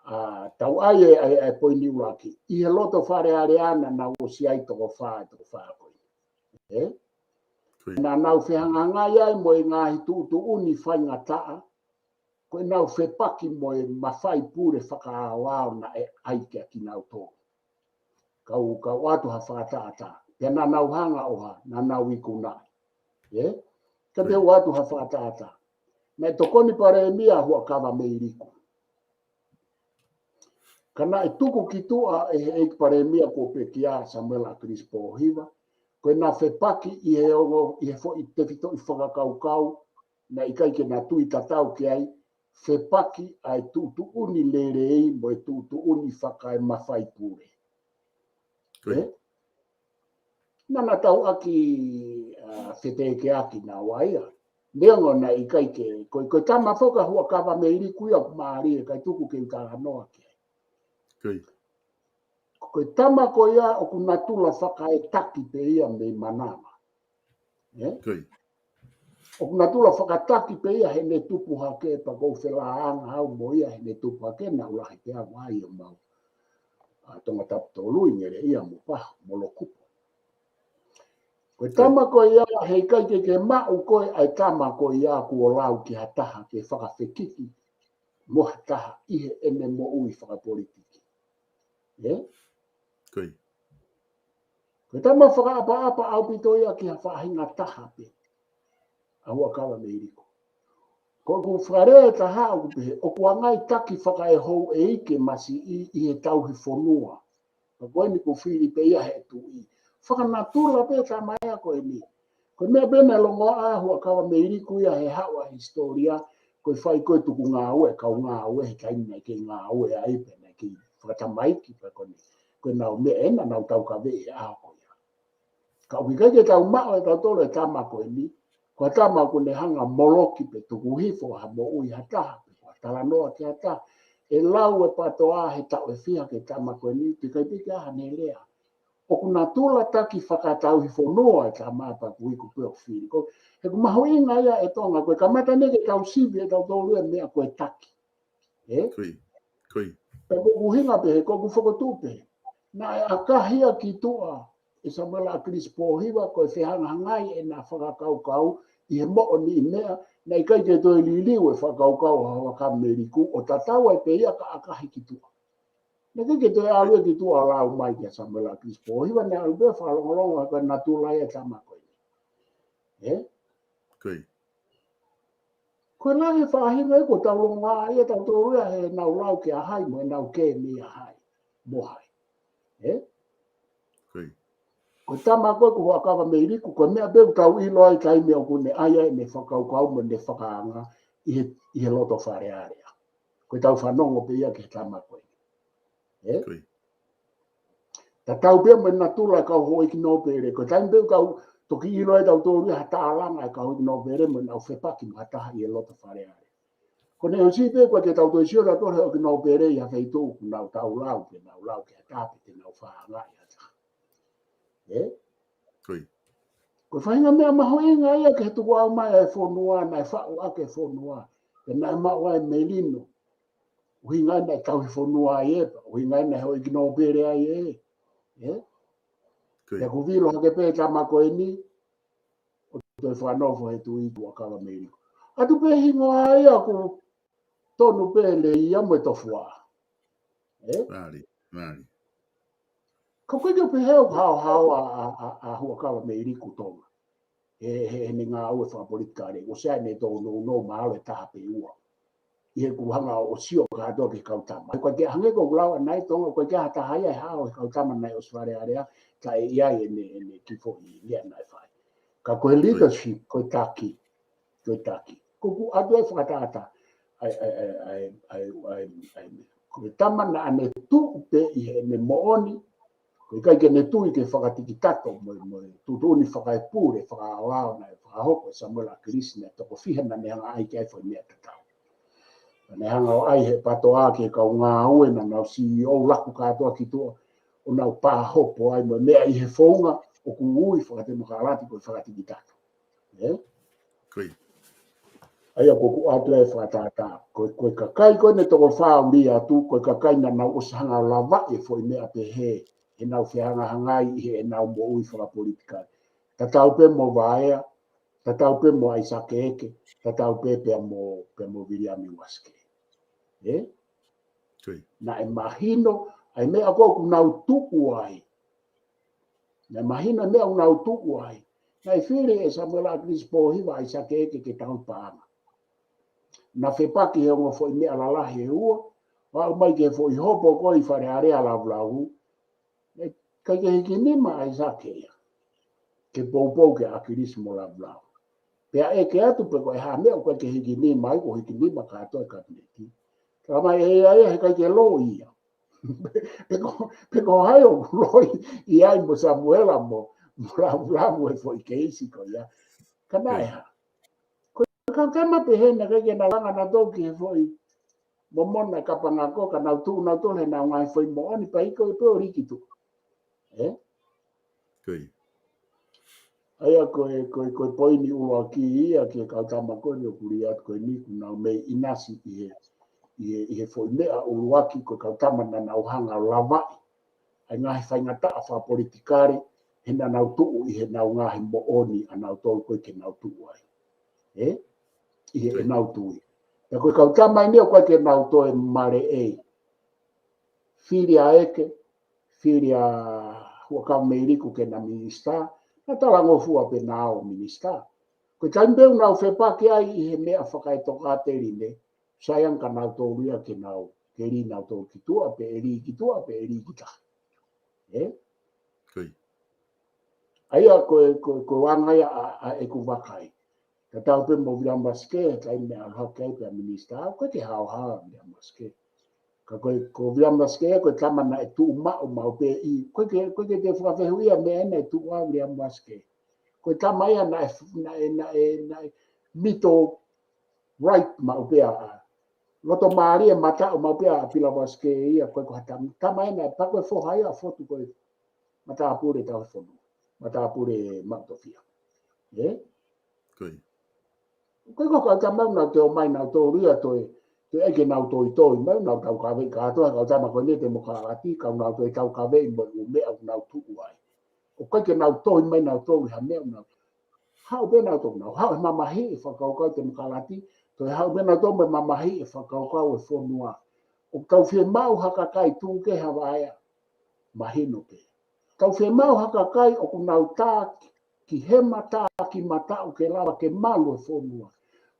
ʻA, tau ʻai e, ʻa e, ʻa e poini ʻuluaki. ʻI he loto Fale Alea naʻa nau ʻosi ʻi ai toko fā, toko fā ko ē. Ē? Naʻa nau fehangahangai ai mo e ngaahi tuʻutuʻuni faingataʻa, ko ʻenau fepaki mo e mafai pule fakaaoao naʻe ʻai kia kinautolu. Kau, kau ʻoatu ha fakatātā. Pea naʻa nau hanga ʻo hā, naʻa nau ikunaʻi. Ē? Ka te u ʻoatu ha fakatātā. Naʻe tokoni Palēmia Huʻakavameiliku. Ka naʻe tuku ki tuʻa ʻe he ʻEiki Palēmia kuo pekia, Samuela ʻAkilisi Pōhiva, ko ʻena fepaki ʻi he ongo, ʻi he foʻi tefitoʻi fakakaukau, naʻe ʻikai ke na tui tatau ki ai, fepaki ʻa e tuʻutuʻuni lelei mo e tuʻutuʻuni fakaemafai pule. Ē? Naʻa na tauʻaki, ʻa, fetekeaki naua ia. Neongo naʻe ʻikai ke, ko, ko e tama foki ʻa Huʻakavameiliku ia ʻoku mālie kae tuku ke u talanoa ki ai. Ko e tama ko ia ʻoku natula fakaetaki pē ia mei manava. Ē? ʻOku natula fakataki pē ia heʻene tupu hake, pea ʻoku ou felāanga au mo ia heʻene tupu hake, naʻa ku lahi pē au ai ʻo mau, ʻa, Tongatapu tolu ʻi Ngeleʻia mo Pahu, mo Lokupu. Ko e tama ko ia, he ʻikai ke ke maʻu koe ʻa e tama ko ia kuo lau ki ha taha ke fakafekiki mo ha taha ʻi heʻene moʻui fakapolitiki. Ē? Ko e tama fakaʻapaʻapa ʻaupito ia ki ha faʻahinga taha pē. ʻA Huʻakavameiliku. Ko ʻeku fakalea ʻe taha ʻoku pehē, ʻoku ʻi ai e ngaahi taki fakaehouʻeiki masiʻi ʻi he tauhi fonua. Ka ko eni ʻoku fili pē ia he tuʻi. Fakanatula pē tama ia ko eni. Ko e meʻa pē naʻe longoaʻa ʻa Huʻakavameiliku ia he haʻu ʻa e hisitōlia, ko e fai ko ē tuku ngāue, kau ngāue, he taimi naʻe kei ngāue ai pē, naʻe kei fakatamaiki pē ko eni. Ko ʻenau meʻa ena, nau taukaveʻi he ʻaho ko ia. Ka ʻoku ʻikai ke tau maʻu ʻe tautolu e tama ko eni, ko e tama ʻoku ne hanga moloki pe tuku hifo ha moʻui ha taha, pe ko ha talanoa ki ha taha. ʻE lau e patoa he taʻu ʻe fiha ki he tama ko eni, teʻeki ai pē ke ʻi ai haʻane lea. ʻOku natula taki fakatauhi fonua e tama pea ʻoku iku pē ʻo fili. Ko e, he ʻoku mahuʻinga ia ʻe Tonga, ko e kamata eni ke tau sivi ʻe tautolu e meʻa ko e taki. Ē? Pea ko ʻeku ʻuhinga pē he ko ʻeku fokotuʻu pē. Naʻe ʻakahi ia ki tuʻa ʻe Samuela ʻAkilisi Pōhiva ko e fehangahangai ʻena fakakaukau ʻi he moʻoniʻi meʻa, naʻe ʻikai ke toe liliu e fakakaukau ʻa Huʻakavameiliku ʻo tatau ai pē ia ka ʻakahi ki tuʻa. Naʻe ʻikai ke toe ʻalu ia ki tuʻa ʻo lau mai kia Samuela ʻAkilisi Pōhiva, naʻe ʻalu pē fakalongolongo he ko e natula ia e tama ko eni. Ē? Ko e lahi e faʻahinga ia ʻoku tau longoaʻa ai ʻe tautolu ia heʻenau lau kia hai mo ʻenau kē meia hai mo hai. Ē? Ko e tama ko ē ko Huʻakavameiliku, ko e meʻa pē ʻoku tau ʻilo ai taimi ʻoku ne ʻai ai ʻene fakakaukau mo ʻene fakaanga ʻi he, ʻi he loto Fale Alea. Ko ʻetau fanongo pē ia ki he tama ko ē. Ē? Tatau pē mo e natula e kau houʻeiki nōpele. Ko e taimi pē ʻoku tau toki ʻilo ai ʻe tautolu ia ha tālanga e kau houʻeiki nōpele mo ʻenau fepaki mo ha taha ʻi he loto Fale Alea. Ko ʻene ʻosi pē ko ē ke tau toe sio tautolu he houʻeiki nōpele ʻi ha feituʻu ʻoku nau tau lau, pe nau lau ki ha taha pe te nau fakaangaʻi ha taha. Ē? Ko e faʻahinga meʻa mahuʻinga ia ki he tukuʻau mai ʻa e fonua, naʻe faʻu ʻaki e fonua, pea naʻe maʻu ai e melino. ʻUhinga ia naʻe tauhi fonua ai ē, pea ʻuhinga ia naʻe houʻeiki nōpele ai ē. Ē? Pea ʻoku vilo hake pē tama ko eni, ʻo toe fakanofo he tuʻi ko Huʻakavameiliku. ʻAtu pē hingoa ia ʻoku tonu pē lelei ia mo e tofuaʻa. Ē? Ka ʻoku ʻikai ke pehē ʻoku haohaoa ʻa, ʻa, ʻa, ʻa Huʻakavameiliku Tonga. He, he, heʻene ngāue fakapolitikale. ʻOsi ʻene tōnounou mahalo ʻe taha pe ua. ʻI heʻeku hanga ʻo sio kātoa ki he kau tama. ʻOku ʻikai ke hangē ko ʻeku lau ʻanenai Tonga, ʻoku ʻikai ke ha taha ia ʻe hao he kau tama naʻe ʻosi Fale Alea, ka ʻe ʻi ai ʻene, ʻene kiʻi foʻi lea naʻe fai. Ka ko e leadership, ko e taki. Ko e taki. Ko ʻeku ʻoatu e fakatātā. ʻAi, ʻai, ʻai, ko e tama naʻa ne tuʻu pē ʻi heʻene moʻoni, ko e ʻikai ke ne tui ke fakatikitato mo, mo e tuʻutuʻuni fakaepule, fakaaoao naʻe fakahoko ʻe Samuela ʻAkilisi naʻe toko fiha naʻa ne hanga ʻai ki ai e foʻi meʻa tatau. Naʻa ne hanga ʻo ʻai he patoa ki he kau ngāue naʻa nau CEO laku kātoa ki tuʻa ʻo nau pāhopo ai mo e meʻa ʻi he founga ʻoku ui fakatemokalati ko e fakatikitato. Ē? ʻA ia ko ʻeku ʻoatu e fakatātā. Ko, ko e kakai ko ē ne toko fā ʻuli atu, ko e kakai naʻa nau ʻosi hanga ʻo lavaʻi e foʻi meʻa pehē, heʻenau fehangahangai ʻi heʻenau moʻui fakapolitikale. Tatau pē mo Vaea, tatau pē mo ʻAisake Eke, tatau pē pea mo, pea mo Viliami Uasike. Ē? Naʻe mahino, ʻa e meʻa ko ē ʻoku nau tuʻu ai. Naʻe mahino e meʻa ʻoku nau tuʻu ai. Naʻe fili ʻe Samuela ʻAkilisi Pōhiva ʻAisake Eke ke tauhi paʻanga. Naʻe fepaki he ongo foʻi meʻa lalahi ʻe ua, ʻo aʻu mai ki he foʻi hopo ko ē ʻi Fale Alea Lavulavu. ʻIkai ke hiki nima ʻAisake ia. Ke poupou kia ʻAkilisi mo Lavulavu. Pea ʻeke atu pe ko e hā e meʻa ʻoku ʻikai ke hiki nima ai, ko e hiki nima kātoa e kapineti. Ka mai ʻe ia ia he ʻikai ke loi ia. Pe ko, pe ko hai ʻoku loi ia ai mo Samuela mo, mo Lavulavu e foʻi keisi ko ia. Ka naʻe hā. Ko e kau tama pehē naʻe ʻikai ke nau langa nautolu ki he foʻi momona e kapanga ko ē ka nau tuʻu nautolu heʻenau ngaahi foʻi moʻoni pea ʻikai pē ʻo liki tuʻu. Ē? ʻA ia ko e, ko e, ko e poini ʻuluaki ia ki he kau tama ko eni ʻoku lī atu ko eni ʻoku nau mei ʻinasi ʻi he, ʻi he, ʻi he foʻi meʻa ʻuluaki ko e kau tama naʻa nau hanga ʻo lavaʻi ʻa e ngaahi faingataʻa fakapolitikale, he naʻa nau tuʻu ʻi heʻenau ngaahi moʻoni ʻanautolu ko ē ke nau tuʻu ai. Ē? ʻI heʻenau tui. Pea ko e kau tama eni ʻoku ʻikai ke nau toe maleʻei. Fili ʻa Eke, fili ʻa Huʻakavameiliku ke na minisitā, na talangofua pē na ō minisitā. Ko e taimi pē ʻoku nau fepaki ai ʻi he meʻa fakaetokāteline, sai ange kia nautolu ia ke nau, ke lī nautolu ki tuʻa, pe ʻe lī ki tuʻa, pe ʻe lī ki tahi. Ē? ʻA ia ko e, ko e, ko e anga ia ʻa, ʻa ʻeku vakai. Tatau pē mo Viliami Uasike, he taimi naʻe ʻalu hake ai pea minisitā, ʻoku ʻikai ke haohaoa Viliami Uasike. Ka ko e, ko Viliami Uasike, ko e tama naʻe tuʻu maʻu maʻu pē ʻi, ʻoku ʻikai ke, ʻoku ʻikai ke te fakafehuʻia e meʻa naʻe tuʻu ai Viliami Uasike. Ko e tama ia naʻe, naʻe, naʻe, naʻe mito ripe maʻu pē ʻa, loto mālie mataʻu maʻu pē ʻa Viliami Uasike ia ko e ko ha tam-, tama ena ʻe pako e foha ia ʻo fotu ko e matāpule tauhi fonua. Matāpule Maʻu Tofiʻa. Ē? Ko e ko e kau tama ʻoku nau toe ō mai nautolu ia toe, toe ʻai ke nau toitoi mai, nau taukaveʻi kātoa, kau tama ko eni temokalati, ka nau toe taukaveʻi mo e ʻū meʻa ʻoku nau tuʻu ai. ʻOku ʻikai ke nau tohi mai nautolu ha meʻa ʻoku nau haʻu pē nautolu, nau haʻu he mamahiʻi e fakakaukau temokalati, toe haʻu pē nautolu mo e mamahiʻi e fakakaukau e fonua. ʻOku tau fiemaʻu ha kakai tuku kehe ha vaea, mahino pē. Tau fiemaʻu ha kakai ʻoku nau tā ki hema, tā ki mataʻu ke lava ke malu e fonua.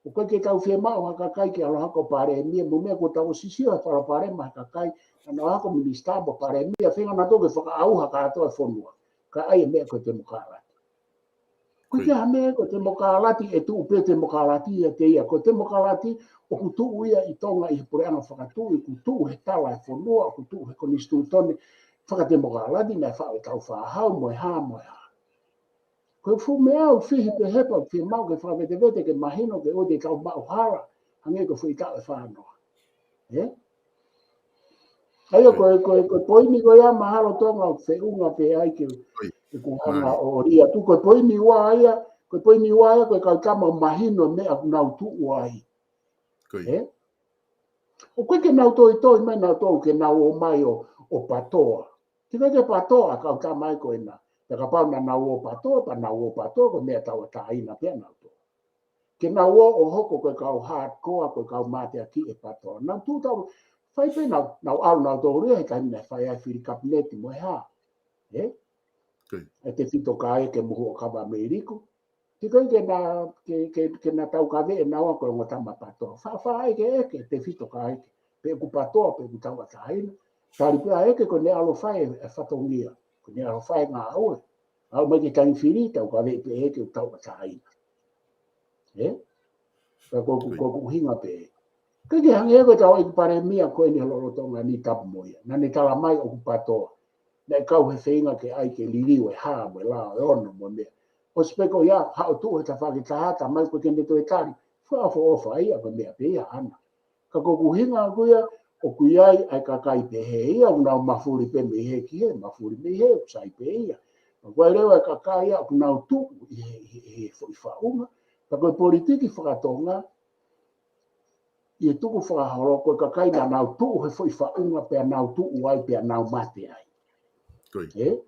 ʻOku ʻikai ke tau fiemaʻu ha kakai ke ʻalu ʻo hoko ko e palēmia, mo e meʻa kuo tau ʻosi sio he palopalema he kakai naʻa nau hoko ko e minisitā mo e palēmia, feinga nautolu ke fakaʻauha kātoa e fonua. Ka ʻai e meʻa ko e temokalati. Ko e Ko ia. Ko ha meʻa ko e temokalati, ʻe tuʻu pē temokalati ia te ia. Ko e temokalati, ʻoku tuʻu ia ʻi Tonga ʻi he puleʻanga fakatuʻi, ʻoku tuʻu he tala e fonua, ʻoku tuʻu he konisitūtone fakatemokalati, naʻe faʻu ʻe Tāufaʻāhau, mo e hā, mo e hā. Ko e fuʻu meʻa ʻoku fihi pē hepa, fiemaʻu ke fakavetevete ke mahino ke ʻoua te tau maʻu hala, hangē ko e foʻi taʻu ʻe fā noa. Ē? ʻA ia, Ko ia. ko e, ko e, ko e poini ko ia mahalo Tonga ʻoku feʻunga pē ai ke, Ko ia. ke ku hanga Mālie. ʻo ʻolia atu. Ko e poini ua ia, ko e poini ua ia, ko e kau tama mahino meʻa ʻoku nau tuʻu ai. Ko ia. Ē? ʻOku ʻikai ke nau toitoi mai nautolu ke nau ō mai ʻo, ʻo PATOA. Ke ʻikai ke PATOA kau tama ia ko ena. Pea kapau naʻa nau ō PATOA, pea nau ō PATOA, ko e meʻa tauʻatāina pē ʻanautolu. Ke nau ō ʻo hoko ko e kau hardcore, ko e kau mateaki ʻe PATOA. Nau tuʻu tau, fai pē nau, nau ʻalu nautolu ia he taimi naʻe fai ai fili kapineti mo e hā. Ē? Ko ia. ʻE Tefito Kāeke mo Huʻakavameiliku. He ʻikai ke na, ke, ke, ke na taukaveʻi naua ko e ongo tama PATOA. Fa, fa ai ke eke, Tefito Kāeke. Pe ʻoku PATOA, pe ʻoku tauʻatāina. Tali pē ʻa eke ko ʻene ʻalu ʻo fai e, e fatongia. Ko ʻene ʻalu ʻo fai e ngāue. ʻAlu mai ki he taimi fili, taukaveʻi pē ʻe eke ʻoku tauʻatāina. Ē? Ka ko ʻeku, Ko ia. ko ʻeku ʻuhinga pē. ʻIkai ke hangē ko e tau ʻEiki Palēmia ko eni lolotonga ni tapu mo ia. Naʻa ne tala mai ʻoku PATOA. Naʻe kau he feinga ke ʻai ke liliu e hā mo e lao e ono mo e meʻa. ʻOsi pē ko ia, haʻu ʻo tuʻu he tafaʻaki taha, talamai ko ē ke ne toe tali. Fakaʻofoʻofa ia ko e meʻa pē ia ʻaʻana. Ka ko ʻeku ʻuhinga ʻaʻaku ia, ʻoku ʻi ai ʻa e kakai pehē ia, ʻoku nau mafuli pē mei hē ki hē, mafuli mei hē, ʻoku sai pē ia. Ka ko e leva e kakai ia, ʻoku nau tuʻu ʻi he, he, he foʻi faʻunga. Ka ko e politiki fakatonga, ʻi he tukufakaholo, ko e kakai naʻa nau tuʻu he foʻi faʻunga pea nau tuʻu ai pea nau mate ai. Ko ia. Ē?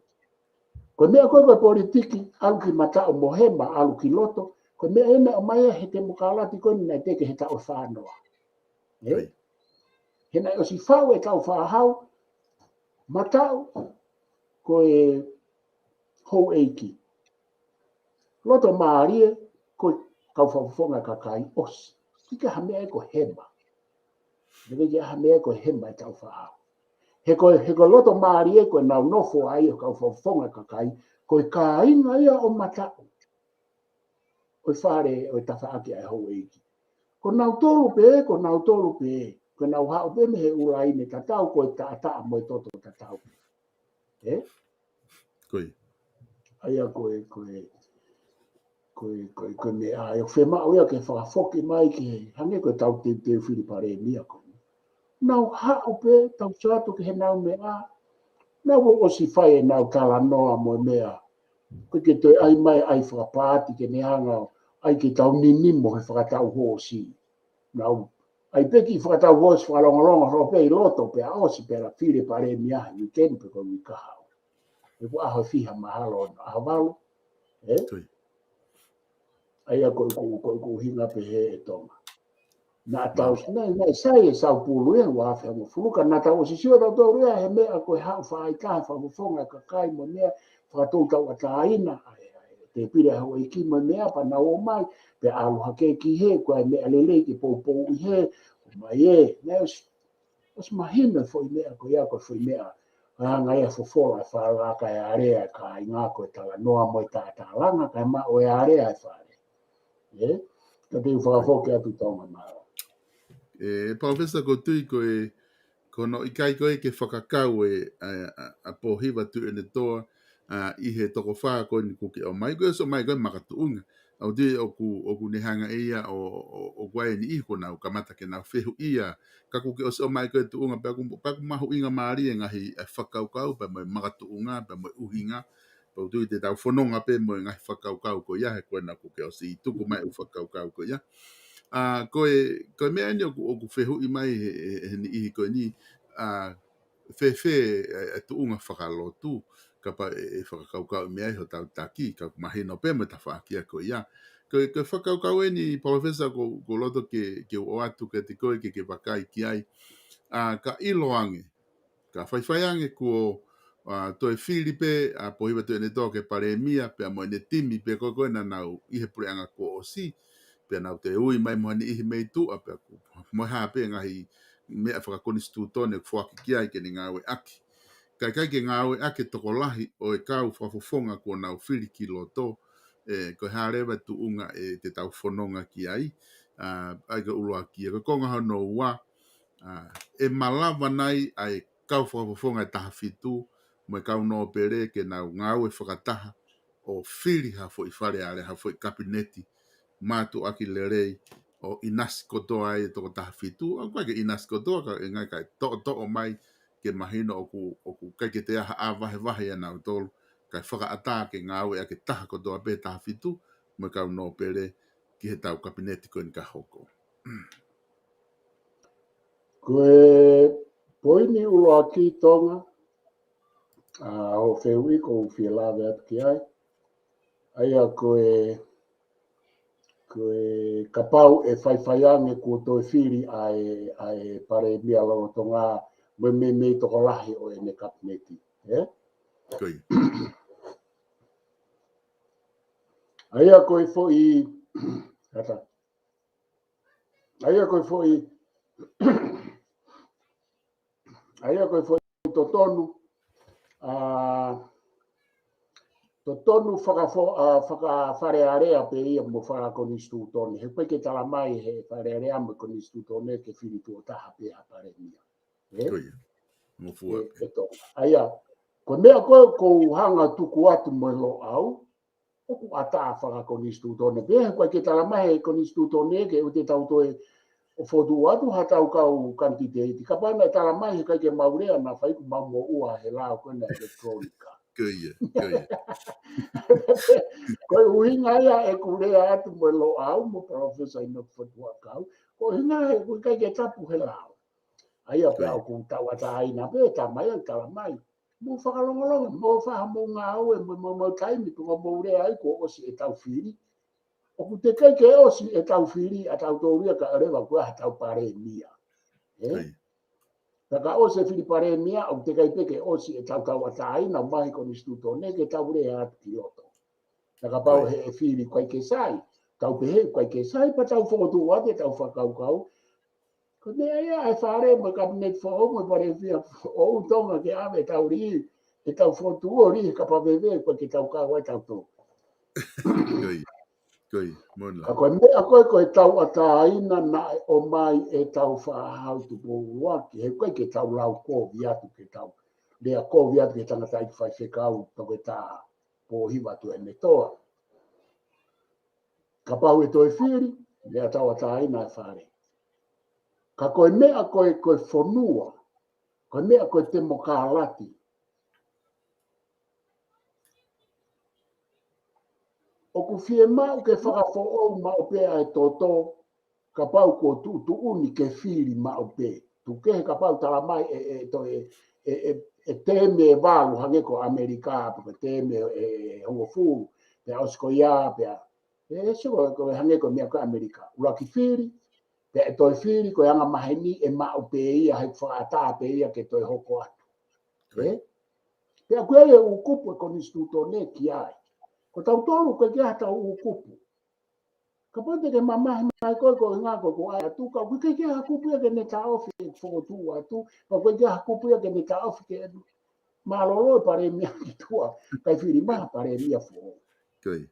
Ko e meʻa ko ē ko e politiki, ʻalu ki mataʻu mo hema, ʻalu ki loto, ko e meʻa ena ʻomai ia he temokalati ko eni naʻe teke he taʻu ʻe fā noa. Ē? Ko ia. He naʻe ʻosi faʻu ʻe Tāufaʻāhau, mataʻu, ko e houʻeiki. Loto mālie, ko e kau fakafofonga kakai ʻosi. ʻIkai ke ha meʻa ia ko e hema. ʻIkai ke ha meʻa ia ko e hema ʻe Tāufaʻāhau. He ko e, he ko e loto mālie ko ʻenau nofo ai ʻo e kau fakafofonga kakai, ko e kāinga ia ʻo mataʻu. ʻO e fale, ʻo e tafaʻaki ʻa e houʻeiki. Ko nautolu pē, ko nautolu pē, ko ʻenau haʻu pē mei he ʻū laine tatau, ko e taʻataʻa mo e toto tatau. Ē? Ko ia. ʻA ia ko e, ko e, ko e, ko e, ko e meʻa, ʻa ia ʻoku fiemaʻu ia ke fakafoki mai ki he, hangē ko e tau teuteu fili palēmia ko ē. Nau haʻu pē, tau sio atu ki heʻenau meʻa, nau ʻosi fai ʻenau talanoa mo e meʻa. ʻOku ʻikai ke toe ʻai mai ʻai fakapaati ke ne hanga ʻo ʻai ke tau ninimo he fakatau hoosi. Nau ʻai pē ki he fakatau hoosi fakalongolongo holo pē ʻi loto pea ʻosi pea la fili palēmia he uike ni pe ko e uike kahaʻu. He ko e ʻaho ʻe fiha mahalo ʻaho valu. Ē? Ko ia. ʻA ia ko ʻeku, ko ʻeku ʻuhinga pehē ʻe Tonga. Naʻa tau, Mālie. naʻe, naʻe sai e saupulu ia, ua afe hongofulu, ka naʻa tau ʻosi sio tautolu ia he meʻa ko e haʻu faʻahitaha fakafofonga e kakai mo e meʻa fakatou tauʻatāina, ʻa e, ʻa e, tēpile ʻa e houʻeiki mo e meʻa pea nau ō mai, pea ʻalu hake ki hē, ko e meʻa lelei ke poupou ʻi hē, ʻomai ē, naʻe ʻosi, ʻosi mahino e foʻi meʻa ko ia, ko e foʻi meʻa, ʻa e hanga ia ʻo fofola e fale ka e alea e kāinga ko e talanoa mo e tatalanga, kae maʻu e alea e fale. Ē? Ka te u fakafoki atu Tonga, mālō. Ē, Palōfesa, ʻoku ou tui ko e, ko hono ʻikai ko ē ke fakakau e, ʻa, ʻa, ʻa Pōhiva Tuʻiʻonetoa, ʻa, ʻi he toko fā ko eni kuo ke ʻomai, kuo ke ʻosi ʻomai ko ē makatuʻunga. ʻOku ou tui ʻoku, ʻoku ne hanga ʻe ia ʻo, ʻo, ʻoku ʻi ai e niʻihi kuo nau kamata ke nau fehuʻia. Ka kuo ke ʻosi ʻomai ko ē tuʻunga pea ʻoku, pea ʻoku mahuʻinga mālie e ngaahi, ʻa e fakakaukau, pea mo e makatuʻunga, pea mo e ʻuhinga. Pea ʻoku ou tui te tau fononga pē mo e ngaahi fakakaukau ko ia, he ko ena kuo ke ʻosi tuku mai e ʻū fakakaukau ko ia. ʻA, ko e, ko e meʻa eni ʻoku, ʻoku fehuʻi mai he, he, he niʻihi ko eni, ʻa, fēfē e, e tuʻunga fakalotu, kapau ʻe, ʻe fakakaukau meʻa ʻi hotau taki, ka ʻoku mahino pē mo e tafaʻaki ia ko ia. Ko e, ko e fakakaukau eni, Palōfesa, ʻoku, ʻoku ou loto ke, ke u ʻoatu kiate koe ke, ke vakai ki ai. ʻA, ka ʻiloange, ka faifai ange kuo, ʻa, toe fili pē ʻa Pōhiva Tuʻiʻonetoa ke palēmia, pea mo ʻene timi pē ko ē naʻa nau ʻi he puleʻanga kuo ʻosi, pea nau toe ui mai mo ha niʻihi mei tuʻa, pea ʻoku, mo e hā pē ngaahi meʻa fakakonisitūtone ʻoku foaki ki ai ke ne ngāueʻaki. ka ʻikai ke ngāueʻaki e tokolahi ʻo e kau fakafofonga kuo nau fili ki loto, ē, ko e hā leva e tuʻunga ʻe te tau fononga ki ai, ʻa, ʻa ia ko e ʻuluaki. Ko e konga hono ua, ʻa, ʻe malava nai ʻa e kau fakafofonga ʻe taha fitu, mo e kau nōpele ke nau ngāue fakataha ʻo fili ha foʻi Fale Alea, ha foʻi kapineti, mātuʻaki lelei, ʻo ʻinasi kotoa ai e toko taha fitu, ʻa, ʻikai ke ʻinasi kotoa, ka ʻe ngaahi kae toʻotoʻo mai ke mahino ʻoku, ʻoku ʻikai ke toe ʻi ai ha vahevahe ʻia nautolu, kae fakaʻatā ke ngāueʻaki e taha kotoa pē taha fitu, mo e kau nōpele ki he tau kapineti ko eni ka hoko. Ko e poini ʻuluaki Tonga, ʻa, ʻo e fehuʻi ʻoku ou fie lave atu ki ai. ʻA ia ko e, ko e kapau ʻe faifai ange kuo toe fili ʻa e, ʻa e Palēmia lolotonga mo e meimei tokolahi ʻo ʻene kapineti. Ē? Ko ia. ʻA ia ko e foʻi, kata. ʻA ia ko e foʻi, ʻa ia ko e foʻi totonu, ʻa, totonu fakafo-, ʻa, faka-Fale Alea pē ia mo fakakonisitūtone. He ʻoku ʻikai ke tala mai he Fale Alea mo e konisitūtone ke fili tuʻo taha pē ha Palēmia. Ē? Ko ia. Mo fua. Ē, ʻe Tonga. ʻA ia, ko e meʻa ko ē ʻoku ou hanga tuku atu mo e Loʻau, ʻoku ʻatā fakakonisitūtone. Pea he ʻoku ʻikai ke tala mai he konisitūtone ke ʻoua te tau toe ʻo fokotuʻu atu ha tau kau kanititeiti. Kapau naʻe tala mai he ʻikai ke mau lea naʻa faifai kuo mau moʻua he lao ko ena ʻelekitulōnika. Ko ia, ko ia. Ko e ʻuhinga ia ʻeku lea atu mo e Loʻau mo Professor ʻInoke Fotu Huʻakau. Ko e ʻuhinga he ʻoku ʻikai ke tapu he lao. ʻA ia pea ʻoku tauʻatāina pē, tā mai ʻa e tala mai. Mou fakalongolongo, mou fai haʻamou ngāue, mou, mou, mou taimi, pea mou lea ai kuo ʻosi e tau fili. ʻOku teʻeki ke ʻosi e tau fili ʻa tautolu ia kae ʻoua leva kuo ʻi ai ha tau Palēmia. Ē? Pea ka ʻosi e fili Palēmia, ʻoku teʻeki pē ke ʻosi e tau tauʻatāina, ʻomai he konisitūtone ke tau lea atu ki loto. Pea kapau he ʻe fili ʻikai ke sai, tau pehē ʻikai ke sai, pea tau fokotuʻu atu e tau fakakaukau, ko e meʻa ia ʻa e Fale mo e Kapineti foʻou mo e Palēmia foʻou Tonga ke ʻave tau lī, ʻe tau fokotuʻu ʻo lī he kapa veve ko ē ke tau kau ai tautolu. Ko ia, ko ia, mona. Ka ko e meʻa ko ē ko e tauʻatāina naʻe ʻomai ʻe Tāufaʻāhau Tupou ʻUluaki, he ʻikai ke tau lau kovi atu ke tau, lea kovi atu ki he tangataʻeiki faifekau Toketā Pōhiva Tuʻiʻonetoa. Kapau ʻe toe fili, meʻa tauʻatāina ʻa e Fale. Ka ko e meʻa ko e, ko e fonua, ko e meʻa ko e temokālati, ʻoku fiemaʻu ke fakafoʻou maʻu pē ʻa e toto, kapau kuo tuʻutuʻuni ke fili maʻu pē. Tuku kehe kapau tala mai ʻe, ʻe, to, ʻe, ʻe, ʻe, ʻe tēme ʻe valu hangē ko ʻAmelika, pe ko e tēme ʻe, ʻe hongofulu, pea ʻosi ko ia, pea, ʻe, ʻe sio ko, ko e hangē ko e meʻa ko ʻAmelika. ʻUluaki fili, pea ʻe toe fili, ko e anga maheni ʻe maʻu pē ia, he fakaʻatā pē ia ke toe hoko atu. Ē? Pea ko e ʻū kupu ʻa e konisitūtone ki ai. Ko tautolu ko e ʻikai ke ʻi ai ha tau ʻū kupu. Kapau te ke mamahi mai koe ko e ngako ko ai atu ka ʻoku ʻikai ke ʻi ai ha kupu ia ke ne taʻofi e fokotuʻu atu, ka ʻoku ʻikai ke ʻi ai ha kupu ia ke ne taʻofi ke mālōlō e Palēmia ki tuʻa, kae fili mai ha Palēmia foʻou. Ko ia.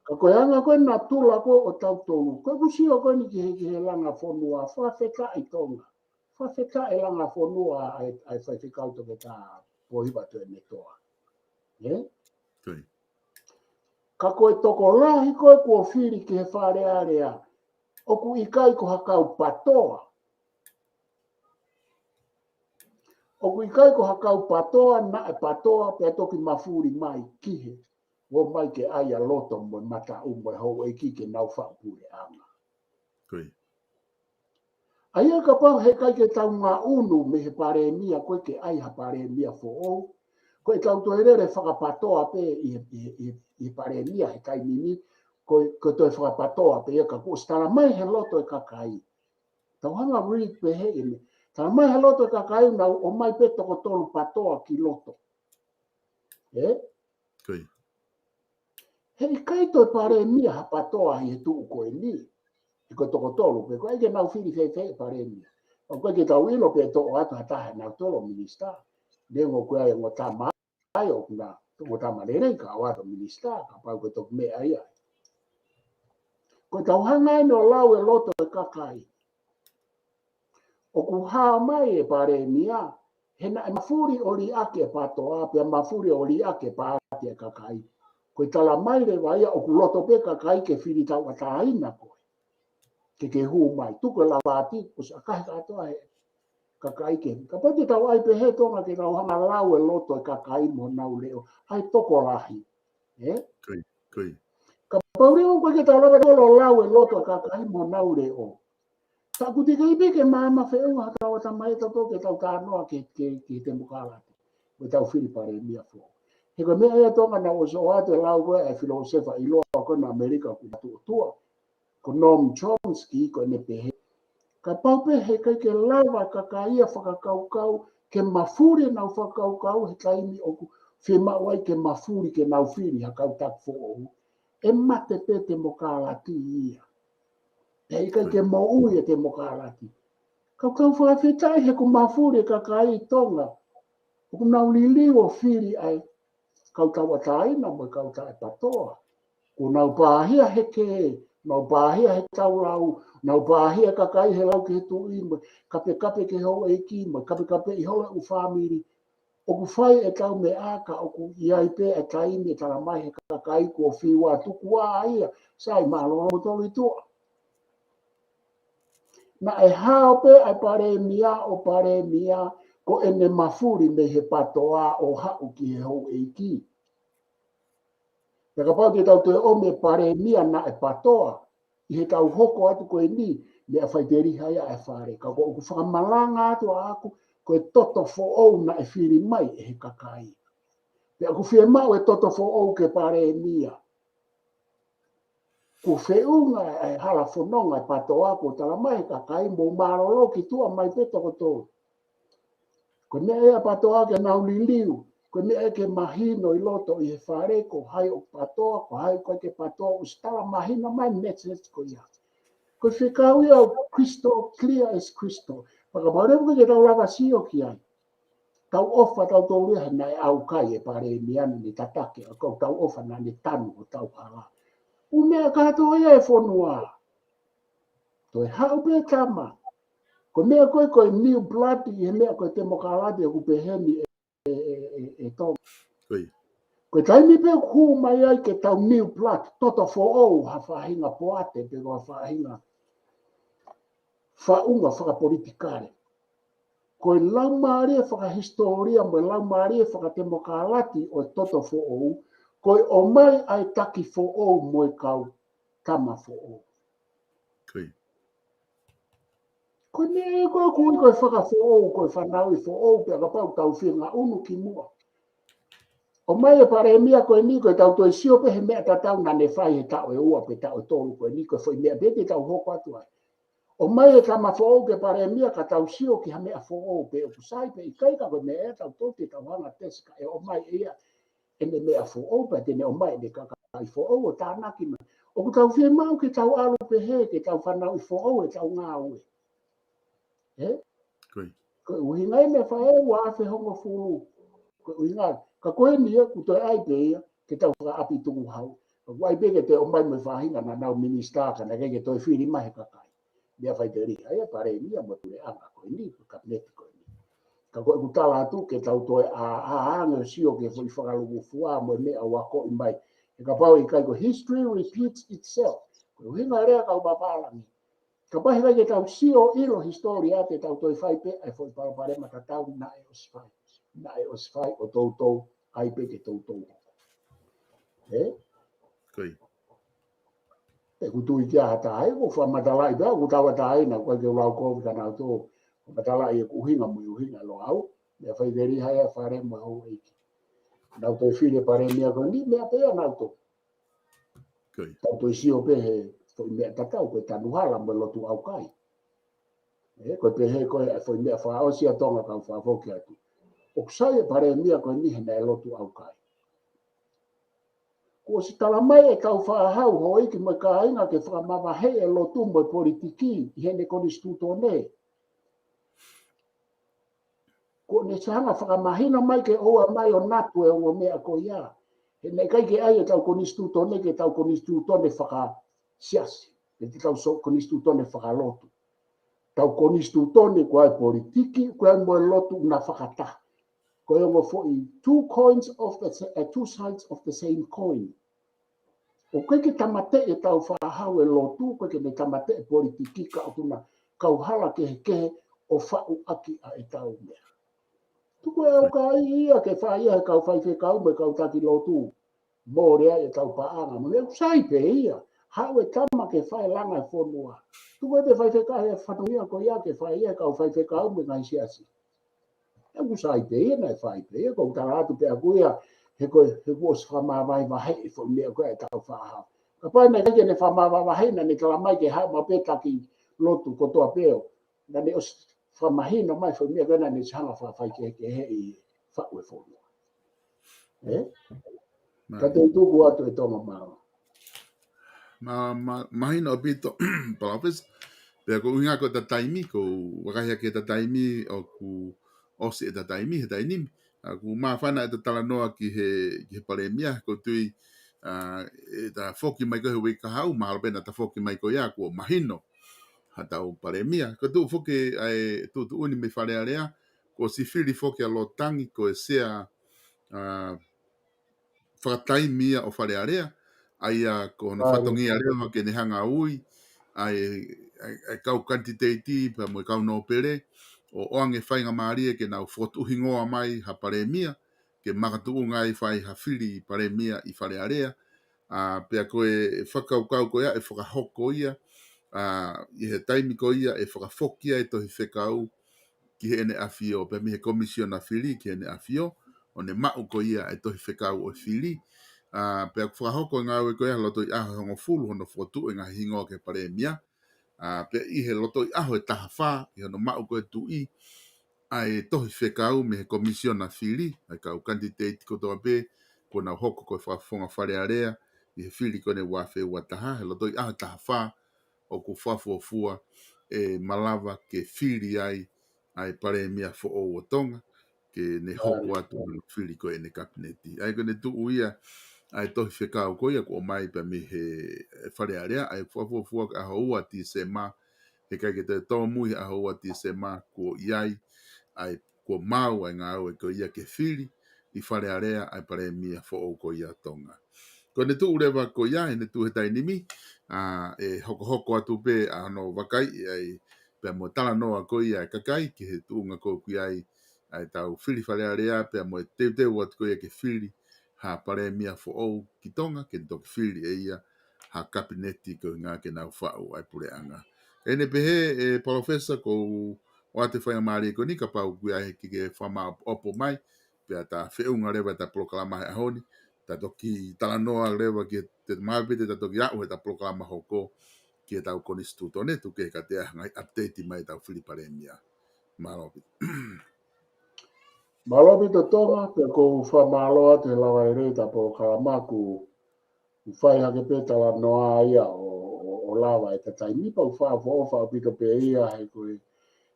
Ka ko e anga ko ē natula ko ē ʻo tautolu, ko ʻeku sio ko eni ki he, ki he langa fonua, fakafetaʻi Tonga. Fakafetaʻi langa fonua ʻa e, ʻa e faifekau Toketā Pōhiva Tuʻiʻonetoa. Ē? Ko ia. Ka ko e tokolahi ko ē kuo fili ki he Fale Alea, ʻoku ʻikai ko ha kau PATOA. ʻOku ʻikai ko ha kau PATOA, naʻe PATOA, pea toki mafuli mai ki he, ʻomai ke ʻai ʻa loto mo e mataʻu mo e houʻeiki ke nau faʻu puleʻanga. Ko ia. ʻA ia kapau he ʻikai ke tau ngaʻunu mei he Palēmia ko ē ke ʻai ha Palēmia foʻou, ko e tau toe lele fakapatoa pē ʻi, ʻi, ʻi, ʻi Palēmia he taimi ni, ko, ko e toe fakapatoa pē ia ka kuo ʻosi tala mai he loto e kakai. Tau hanga read pē he ʻene. Tala mai he loto e kakai naʻa nau ʻomai pē toko tolu PATOA ki loto. Ē? Ko ia. He ʻikai toe Palēmia ha PATOA ʻi he tuʻu ko eni. He ko e toko tolu pē, ko e ʻai ke nau fili fēfē e Palēmia. ʻOku ʻikai ke tau ʻilo pe toʻo atu ha taha ʻe nautolu minisitā. Neongo ko e ongo tama ai ʻoku na, ongo tama lelei ka ʻoatu minisitā, kapau ko e toki meʻa ia. Ko e tau hanga ʻeni ʻo lau e loto e kakai. ʻOku hā mai e palēmia, he naʻe mafuli ʻo liʻaki e PATOA, pea mafuli ʻo liʻaki e paati e kakai. Ko e tala mai leva ia ʻoku loto pē kakai ke fili tauʻatāina koe. Ke ke hū mai, tuku e lau paati, kuo ʻosi ʻakahi kātoa he kakai ke. Kapau te tau ʻai pē he Tonga ke tau hanga lau e loto e kakai mo honau leʻo, ʻai tokolahi. Ē? Kui, kui. Kapau leva ʻoku ʻikai ke tau lava tolo lau e loto e kakai mo honau leʻo. Ka ʻoku teʻeki ai pē ke maama feʻunga ha tau ʻatamai tautolu ke tau talanoa ki he, ki he, ki he temokālati. Mo e tau fili palēmia foʻou. He ko e meʻa ia Tonga naʻa ku ʻosi ʻoatu e lau ko ē e filōsefa ʻiloa ko ē ʻa ʻAmelika ʻoku tuʻotua. Ko Noam Chomsky ko ʻene pehē. Kapau pē he ʻikai ke lava e kakai ia ʻo fakakaukau ke mafuli ʻenau fakakaukau he taimi ʻoku fiemaʻu ai ke mafuli ke nau fili ha kau taki foʻou. ʻE mate pē temokālati ia. Pea ʻikai ke moʻui e temokālati. Kau kau fakafetaʻi he ʻoku mafuli e kakai Tonga. ʻOku nau liliu ʻo fili ʻa e kau tauʻatāina mo e kau taʻepatoa. ʻOku nau pāhia he kē, nau pāhia he taulau, nau pāhia e kakai he lau ki he tuʻi mo e kapekape ki he houʻeiki mo e kapekape ʻi holo ʻū fāmili. ʻOku fai e tau meʻa ka ʻoku ʻi ai pē e taimi ʻe tala mai he kakai kuo fiu ʻa tuku ʻa ia, sai mālō mo tolu i tuʻa. Naʻe hao pē ʻa e palēmia ʻo palēmia ko ʻene mafuli mei he PATOA ʻo haʻu ki he houʻeiki. Pea kapau te tau toe ʻomi e palēmia naʻe PATOA, ʻi he tau hoko atu ko eni, meʻa faiteliha ia e fale. Ka ko ʻeku fakamalanga atu ʻaʻaku, ko e toto foʻou naʻe fili mai ʻe he kakai. Pea ʻoku fiemaʻu e toto foʻou ke palēmia. Kuo feʻunga e hala fononga e PATOA kuo tala mai he kakai mou mālōlō ki tuʻa mai pē toko tolu. Ko e meʻa ia PATOA ke nau liliu, ko e meʻa ia ke mahino ʻi loto ʻi he fale ko hai ʻoku PATOA, ko hai ʻoku ʻikai ke PATOA, ʻosi tala mahino mai message ko ia. Ko e fekau ia ʻoku crystal clear as crystal. Pea kapau leva ʻoku ʻikai ke tau lava sio ki ai. Tau ʻofa tautolu ia he naʻe ʻaukai e palēmia ni tataki, ʻa e kau tau ʻofa naʻa ne tanu ʻo tau hala. ʻOku meʻa kātoa ia e fonua. Toe haʻu pē tama. Ko e meʻa ko ē ko e new blood ʻi he meʻa ko e temokālati ʻoku pehē ni ʻe, ʻe, ʻe, ʻe, ʻe Tonga. Kui. Ko e taimi pē ʻoku hū mai ai ke tau new blood, toto foʻou ha faʻahinga poate pe ko ha faʻahinga faʻunga fakapolitikale. Ko e laumālie fakahisitōlia mo e laumālie fakatemokālati ʻo e toto foʻou, ko e ʻomai ʻa e taki foʻou mo e kau tama foʻou. Kui. Ko e meʻa ko ē ʻoku ui ko e fakafoʻou, ko e fanauʻi foʻou, pea kapau tau feinga ʻunu ki muʻa. ʻOmai e palēmia ko eni ko e tau toe sio pē he meʻa tatau naʻa ne fai he taʻu ʻe ua pe taʻu ʻe tolu ko eni ko e foʻi meʻa pē te tau hoko atu ai. ʻOmai e tama foʻou ke palēmia ka tau sio ki ha meʻa foʻou pe ʻoku sai pe ʻikai ka ko e meʻa ia tautolu te tau hanga tesi ka ʻe ʻomai ʻe ia ʻene meʻa foʻou pea te ne ʻomai ʻene kakai foʻou ʻo tānaki mai. ʻOku tau fiemaʻu ke tau ʻalu pehē ke tau fanauʻi foʻou e tau ngāue. Ē? Kui. Ko e ʻuhinga ʻeni e faʻē ua afe hongofulu. Ko e ʻuhinga, ka ko eni ia, ʻoku toe ʻai pē ia, ke tau fakaʻapi tukuhau. ʻOku ʻai pē ke toe ʻomai mo e faʻahinga naʻa nau minisitā ka naʻe ʻikai ke toe fili mai he kakai. Meʻa faiteliha ia palēmia mo e puleʻanga ko eni, ko e kapineti ko eni. Ka ko ʻeku tala atu ke tau toe ʻā, ʻā, ʻā, ange ʻo sio ki he foʻi fakalūkufua mo e meʻa ʻoku akoʻi mai. He kapau ʻe ʻikai ko e history repeats itself. Ko e ʻuhinga lea kau pālangi. Kapau he ʻikai ke tau sio ʻilo hisitōlia te tau toe fai pē ʻa e foʻi palopalema tatau naʻe ʻosi fai. Naʻe ʻosi fai ʻo toutou, ʻai pē ke toutou. Ē? Kui. ʻOku tui ki ai ha taha, ʻoku fakamatalaʻi pē, ʻoku tauʻatāina, ʻoku ʻikai ke u lau kovi kia nautolu. Fakamatalaʻi ʻeku ʻuhinga mo e ʻuhinga ʻa Loʻau, meʻa faiteliha ia e fale mo e houʻeiki. Nau toe fili e palēmia ko eni, meʻa pē ia nautolu. Kui. Tau toe sio pē he foʻi meʻa tatau, ko e tanu hala mo e lotu ʻaukai. Ē, ko e pehē ko e foʻi meʻa fakaʻosi ʻa Tonga kau fakafoki atu. ʻOku sai e palēmia ko eni he naʻe lotu ʻaukai. Kuo ʻosi tala mai e kau fakahau houʻeiki mo e kāinga ke fakamavaheʻi e lotu mo e politiki ʻi heʻene konisitūtone. kuo ne hanga fakamahino mai ke ʻoua mai ʻo natu e ongo meʻa ko ia. He naʻe ʻikai ke ʻai ʻetau konisitūtone ke tau konisitūtone fakasiasi. Pe te tau so konisitūtone fakalotu. Tau konisitūtone ko e politiki, ko e mo e lotu ʻoku na fakataha. Ko e ongo foʻi two coins of the sa-, uh, two sides of the same coin. ʻOku ʻikai ke tāmateʻi ʻetau faʻahau e lotu, ʻoku ʻikai ke ne tāmateʻi e politiki ka ʻoku na kauhala kehekehe ʻo faʻu ʻaki ʻa ʻetau meʻa. Tuku e ʻaukai ia ke fai ia he kau faifekau mo e kau taki lotu. Mole ai ʻetau paʻanga, mo ne ʻoku sai pē ia. Haʻu e tama ke fai langa e fonua. Tuku e faifekau he fatongia ko ia ke fai ia he kau faifekau mo e ngaahi siasi. ʻOku sai pē ia, naʻe fai pē ia, ko u tala atu pē ʻaku ia, he ko, he kuo ʻosi fakamavahevaheʻi e foʻi meʻa ko ia ʻetau faʻahau. Kapau naʻe ʻikai ke ne fakamavahevaheʻi, naʻa ne tala mai ke haʻu maʻu pē taki lotu kotoa pē ʻo naʻa ne ʻosi fakamahino mai e foʻi meʻa ko ē naʻa ne ʻosi hanga fakafaikehekeheʻi e faʻu e fonua. Ē? Mālie. Ka te u tuku atu e Tonga mālō. Ma, ma, mahino ʻaupito, Palōfesa. Pea ko e ʻuhinga ko ʻeta taimi, ko e vakai hake ʻeta taimi ʻoku ʻosi ʻeta taimi he taimi ni. ʻA, ʻoku māfana ʻeta talanoa ki he, ki he palēmia, ko e tui, ʻa, ʻeta foki mai ko ē he uike kahaʻu, mahalo pē naʻa ta foki mai ko ia kuo mahino haʻatau palēmia. Ko e tuʻu foki ʻa e tuʻutuʻuni mei Fale Alea, kuo ʻosi fili foki ʻa Lotangi ko e sea, ʻa, fakataimi ia ʻo Fale Alea, ʻa ia ko hono fatongia leva ke ne hanga ʻo ui ʻa e, ʻa e, ʻa e kau kanititeiti pea mo e kau nōpele, ʻo ʻoange faingamālie ke nau fokotuʻu hingoa mai ha palēmia, ke makatuʻunga ai fai ha fili palēmia ʻi Fale Alea, ʻa, pea ko e fakakaukau ko ia ʻe fakahoko ia, ʻa, ʻi he taimi ko ia ʻe fakafoki ai e tohi fekau ki heʻene ʻafio, pea mei he komisiona fili ki heʻene ʻafio, ʻo ne maʻu ko ia e tohi fekau ʻo e fili. ʻA, pea ʻoku fakahoko e ngāue ko ia he loto ʻi he ʻaho ʻe hongofulu hono fokotuʻu e ngaahi hingoa ki he palēmia. ʻA, pea ʻi he loto ʻi he ʻaho ʻe taha fā, ʻi hono maʻu ko ē ʻe he tuʻi ʻa e tohi fekau mei he komisiona fili, ʻa e kau kanititeiti kotoa pē, kuo nau hoko ko e fakafofonga Fale Alea, ʻi he fili ko eni ua afe ua taha, he loto ʻi he ʻaho ʻe taha fā, ʻoku fakafuofua ʻe malava ke fili ai ʻa e palēmia foʻou ʻo Tonga, ke ne hoko atu hono fili ko ē ʻene kapineti. ʻA ia ko ʻene tuʻu ia ʻa e tohi fekau ko ia kuo ʻomai pea mei he, ʻe Fale Alea, ʻa ia fakafuofua ki he ʻaho ua Tīsema, he ʻikai ke toe tōmui he ʻaho ua Tīsema kuo ʻi ai, ʻa ia kuo maʻu ʻa e ngāue ko ia ke fili ʻi Fale Alea ʻa e palēmia foʻou ko ia ʻo Tonga. Ko ʻene tuʻu leva ko ia, ʻene tuʻu he taimi ni, ʻa, ʻe hokohoko atu pē ʻa hono vakaiʻi ʻa e, pea mo e talanoa ko ia ʻa e kakai, ki he tuʻunga ko ē ʻoku ʻi ai ʻa ʻetau fili Fale Alea, pea mo e teuteu atu ko ia ke fili ha palēmia foʻou ki Tonga, ke ne toki fili ʻe ia ha kapineti ko e ʻuhinga ke nau faʻu ʻa e puleʻanga. ʻEne pehē, ʻe Palōfesa, ko u ʻoatu e faingamālie ko eni, kapau ʻoku ʻi ai ha kiʻi fakamaʻopoʻopo mai, pea ta feʻunga leva ʻeta polokalama he ʻaho ni, ta toki talanoa leva ki he, te maʻu pē te ta toki aʻu heʻeta polokalama hoko ki heʻetau konisitūtone, tuku kehe ka te ʻai ha ngaahi update mai ʻetau fili palēmia. Mālō ʻaupito. Mālō ʻaupito Tonga, pea ko u fakamālō atu he lava lelei ʻeta polokalama, kuo u fai hake pē talanoa ia ʻo, ʻo, ʻo lava ʻeta taimi, pea u fakaʻofoʻofa ʻaupito pē ia, he ko e,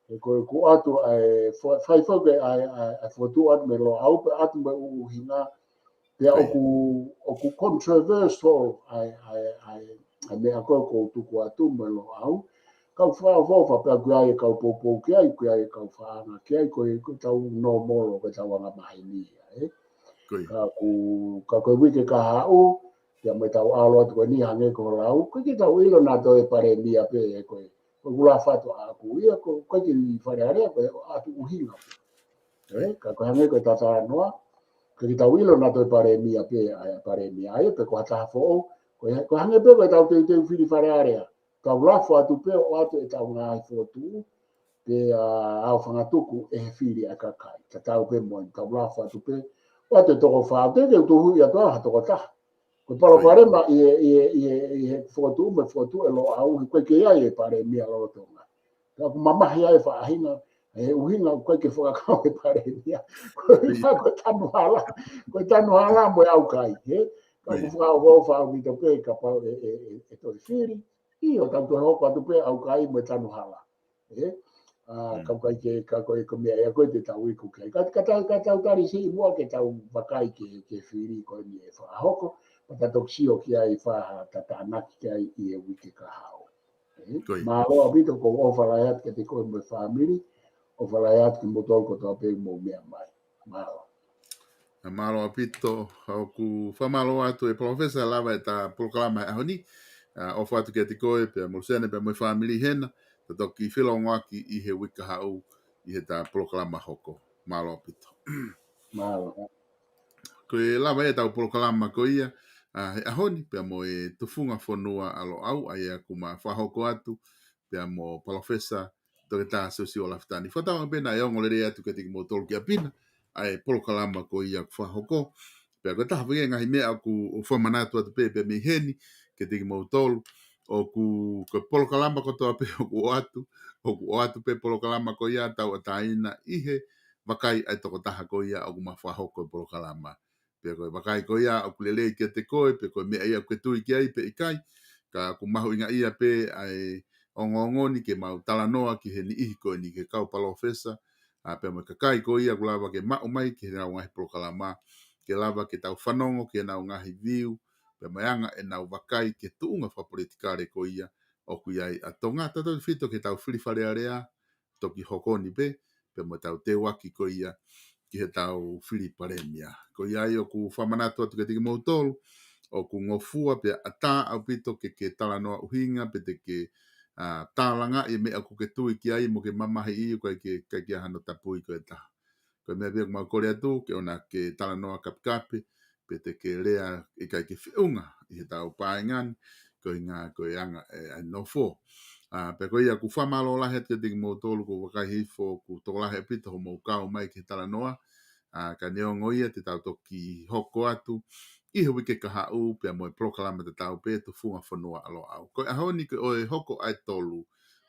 he ko e ʻoku ʻoatu ʻa e, fa-, fai foki ʻa e, ʻa e, ʻa e fokotuʻu atu mei Loʻau, pea ʻoatu mo e ʻuhinga, pea ʻoku, ʻoku controversial ʻa e, ʻa e, ʻa e, ʻa e meʻa ko ē ʻoku ou tuku atu mei Loʻau. Ka u fakaʻofoʻofa pea ʻoku ʻi ai e kau poupou ki ai, ʻoku ʻi ai e kau fakaanga ki ai, ko e, ko ʻetau normal, ko ʻetau angamaheni ia, ē? Ka ʻoku, ka ko e uike kahaʻu, pea mo ʻetau ʻalu atu ko eni hangē ko hoʻo lau, ʻoku ʻikai ke tau ʻilo naʻa toe palēmia pē, ē, ko e, ko e ʻoku lava atu ʻaku ia, ko, ʻoku ʻikai ke ʻi Fale Alea, ko e ʻoatu ʻuhinga. Ē, ka ko e hangē ko ʻeta talanoa, ʻoku ʻikai ke tau ʻilo naʻa toe palēmia pē, ʻa e palēmia ia, pe ko ha taha foʻou, ko e, ko e hangē pē ko ʻetau teuteu fili Fale Alea. Tau lafo atu pē ʻo ʻoatu ʻetau ngaahi fokotuʻu, pea ʻaofangatuku ʻe he fili ʻa e kakai. Tatau pē mo eni, tau lafo atu pē, ʻoatu e toko fā, teʻeki ke u tuhuʻi atu ha toko taha. Ko e palokalama ʻi he, ʻi he, ʻi he, ʻi he fokotuʻu mo e fokotuʻu ʻe Loʻau, he ʻoku ʻikai ke ʻi ai e palēmia lolotonga. Ka ʻoku mamahi ai e faʻahinga, he ʻuhinga ʻoku ʻikai ke fakakau e palēmia. Ko e ʻuhinga ko e tanu hala, ko e tanu hala mo e ʻaukai, ē? Ka ʻoku fakaʻofoʻofa ʻaupito pē kapau ʻe, ʻe, ʻe, ʻe toe fili. ʻIo, tau toe hoko atu pē ʻaukai mo e tanu hala. Ē? ʻA, ka ʻoku ʻikai ke, ka ko e ko e meʻa ia ko ē te tau iku ki ai. Ka, ka tau, ka tau tali siʻi muʻa ke tau vakai ki he, ki he fili ko eni ʻe fakahoko, pea ta toki sio ki ai, fai ha tātānaki ki ai ʻi he uike kahaʻu. Ē? Mālō ʻaupito, ʻoku ou ʻofa lahi atu kiate koe mo e fāmili, ʻofa lahi atu kimoutolu kotoa pē mou meʻa mai. Mālō. ʻA, mālō ʻaupito, ʻoku fakamālō atu ʻe Palōfesa, lava ʻeta polokalama he ʻaho ni. ʻA, ʻofa atu kiate koe pea mo Luseane pea mo e fāmili hena, ta toki felōngoaki ʻi he uike kahaʻu ʻi heʻeta polokalama hoko. Mālō ʻaupito. Mālō. Ko e lava ia ʻetau polokalama ko ia, ʻa, he ʻaho ni, pea mo e tufunga fonua ʻa Loʻau, ʻa ia ʻoku ma fakahoko atu, pea mo Palōfesa Toketā Siosiua Lafitani. Fakatauange pē naʻe ongo lelei atu kiate kimoutolu ki ʻapi na ʻa e polokalama ko ia ʻoku fakahoko. Pea ko e taha foki e ngaahi meʻa ʻoku ou fakamanatu atu pē, pē mei heni kiate kimoutolu, ʻoku, ko e polokalama kotoa pē ʻoku ʻoatu, ʻoku ʻoatu pē polokalama ko ia tauʻatāina ʻi he vakai ʻa e tokotaha ko ia ʻoku ma fakahoko e polokalama. Pea ko e vakai ko ia ʻoku lelei kiate koe, pe ko e meʻa ia ʻoku ke tui ki ai pe ʻikai. Ka ʻoku mahuʻinga ia pē ʻa e ongoongo ni ke mau talanoa ki he niʻihi ko eni, ki he kau palōfesa, ʻa, pea mo e kakai ko ia ʻoku lava ke maʻu mai ki heʻenau ngaahi polokalama, ke lava ke tau fanongo ki heʻenau ngaahi view, pea mo e anga ʻenau vakai ki he tuʻunga fakapolitikale ko ia ʻoku ʻi ai ʻa Tonga, tautautefito ki heʻetau fili Fale Alea, toki hoko ni pē, pea mo ʻetau teuaki ko ia ki heʻetau fili palēmia. Ko ia ai ʻoku fakamanatu atu kiate kimoutolu, ʻoku ngofua pea ʻatā ʻaupito ke ke talanoa ʻuhinga, pe te ke, ʻa, tālangaʻi e meʻa ʻoku ke tui ki ai mo ke mamahiʻi, ʻoku ʻikai ke, ʻikai ke ʻi ai hano tapui ko e taha. Ko e meʻa pē ʻoku mau kole atu, ke ʻoua naʻa ke talanoa kapekape, pe te ke lea ʻikai ke feʻunga ʻi heʻetau paenga ni, ko e ʻuhinga ko e anga ʻe, ʻa e nofo. ʻA, pea ko ia ʻoku fakamālō lahi atu kiate kimoutolu, ʻoku ou vakai hifo ʻoku tokolahi ʻaupito hoʻomou kau mai ki he talanoa. ʻA, ka neongo ia te tau toki hoko atu ʻi he uike kahaʻu, pea mo e polokalama tatau pē, Tufunga Fonua ʻa Loʻau. Ko e ʻaho ni ko e hoko ʻa e tolu,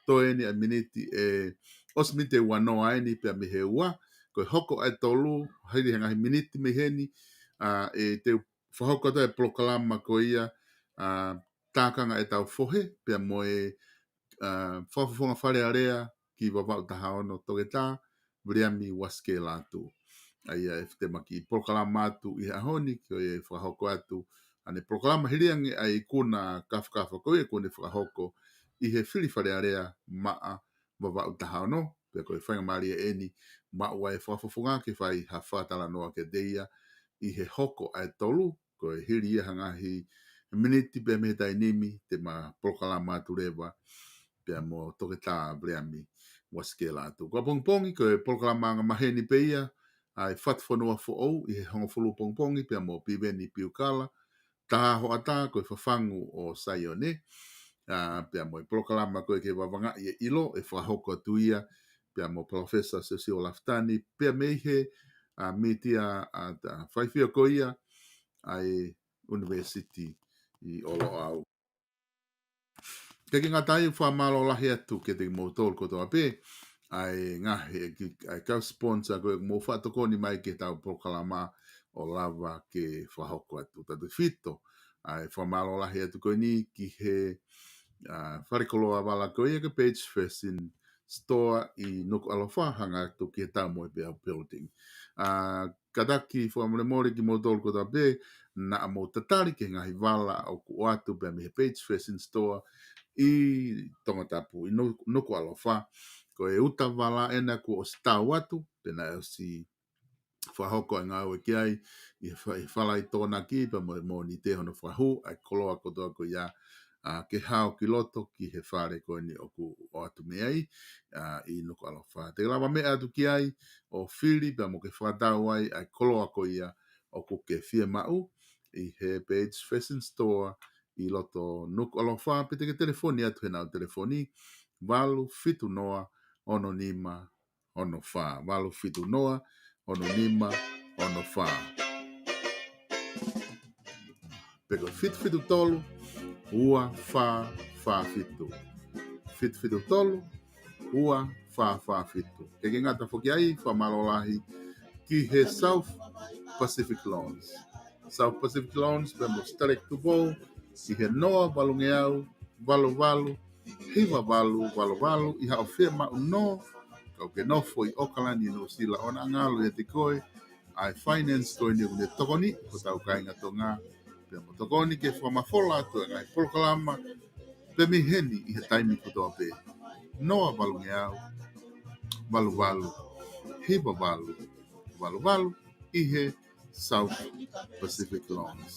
toe eni ʻa e miniti ʻe, ʻosi miniti ʻe uanoa eni pea mei he ua, ko e hoko ʻa e tolu, hili ha ngaahi miniti mei heni, ʻa, ʻe te u fakahoko atu e polokalama ko ia, ʻa, Tākanga ʻEtau Fohe, pea mo e, ʻa, Fakafofonga Fale Alea ki Vavaʻu taha ono, Toketā Viliami Uasikela Atu. ʻA ia ʻe te maki polokalama atu ʻi he ʻaho ni, ko e fakahoko atu ʻa ʻene polokalama hili ange ʻa e ikuna kafakafa ko ia ʻoku ne fakahoko ʻi he fili Fale Alea maʻa Vavaʻu taha ono, pea ko e faingamālie eni maʻu ai e Fakafofonga ke fai ha fakatalanoa kiate ia ʻi he hoko ʻa e tolu, ko e hili ia ha ngaahi miniti pea mei he taimi ni, te ma polokalama atu leva, pea mo Toketā Viliami Uasikela Atu. Ko ʻapongipongi, ko e polokalama angamaheni pē ia, ʻa e Fatu Fonua Foʻou ʻi he hongofulu pongipongi, pea mo Piveni Piukala, Taha Hoʻatā, ko e Fafangu ʻo Saione, ʻa, pea mo e polokalama ko e Ke Vavangaʻi e ʻIlo, ʻe fakahoko atu ia, pea mo Palōfesa Siosiua Lafitani, pea mei he, ʻa, mītia, ʻa, ta, faifio ko ia, ʻa e ʻUnivēsiti ʻo Loʻau. Ke ke ngata ai, fakamālō lahi atu kiate kimoutolu kotoa pē, ʻa e ngaahi, ʻa e ki-, ʻa e kau sponsor ko ē ʻoku mou fakatokoni mai ki heʻetau polokalama ʻo lava ke fakahoko atu. Tautautefito, ʻa e fakamālō lahi atu ko eni ki he, ʻa, fale koloa vala ko ia ko e Page Fashion Store ʻi Nukuʻalofa, hanga atu ki he Taumoepeau Building. ʻA, kātaki fakamolemole kimoutolu kotoa pē, naʻa mou tatali ki he ngaahi vala ʻoku ʻoatu pea mei he Page Fashion Store ʻi Tongatapu, ʻi Nu-, Nukuʻalofa. Ko e uta vala ena kuo ʻosi tau atu, pea naʻe ʻosi fakahoko e ngāue ki ai, ʻi he fa-, ʻi he Falaite Tokonaki, pea mo e Mōnite hono fakahū, ʻa e koloa kotoa ko ia, ʻa, ke hao ki loto ki he fale ko eni ʻoku ʻoatu mei ai, ʻa, ʻi Nukuʻalofa. Te ke lava meʻa atu ki ai, ʻo fili, pea mo ke fakatau ai, ʻa e koloa ko ia ʻoku ke fiemaʻu, ʻi he Page Fashion Store, ʻi loto Nukuʻalofa, pe te ke telefoni atu heʻenau telefoni, valu fitu noa, ono nima, ono fā, valu fitu noa, ono nima, ono fā. Pe ko e fitu fitu tolu, ua fā fā fitu. Fitu fitu tolu, ua fā fā fitu. Ke ke ngata foki ai, fakamālō lahi ki he South Pacific Loans. South Pacific Loans, pea mo Stalek Tupou, ʻi he noa valungeau, valu valu, hiva valu, valu valu, ʻi haʻo fiemaʻu nō, Kau ke nofo ʻi ʻOkalani, Nuʻusila, ʻoua naʻa ngalo ʻiate koe ʻa e finance ko eni ʻoku ne tokoni ki hotau kāinga Tonga, pea mo tokoni ke fakamafola atu e ngaahi polokalama pē mei heni ʻi he taimi kotoa pē. Noa valungeau, valu valu, hiva valu, valu valu, ʻi he South Pacific Loans.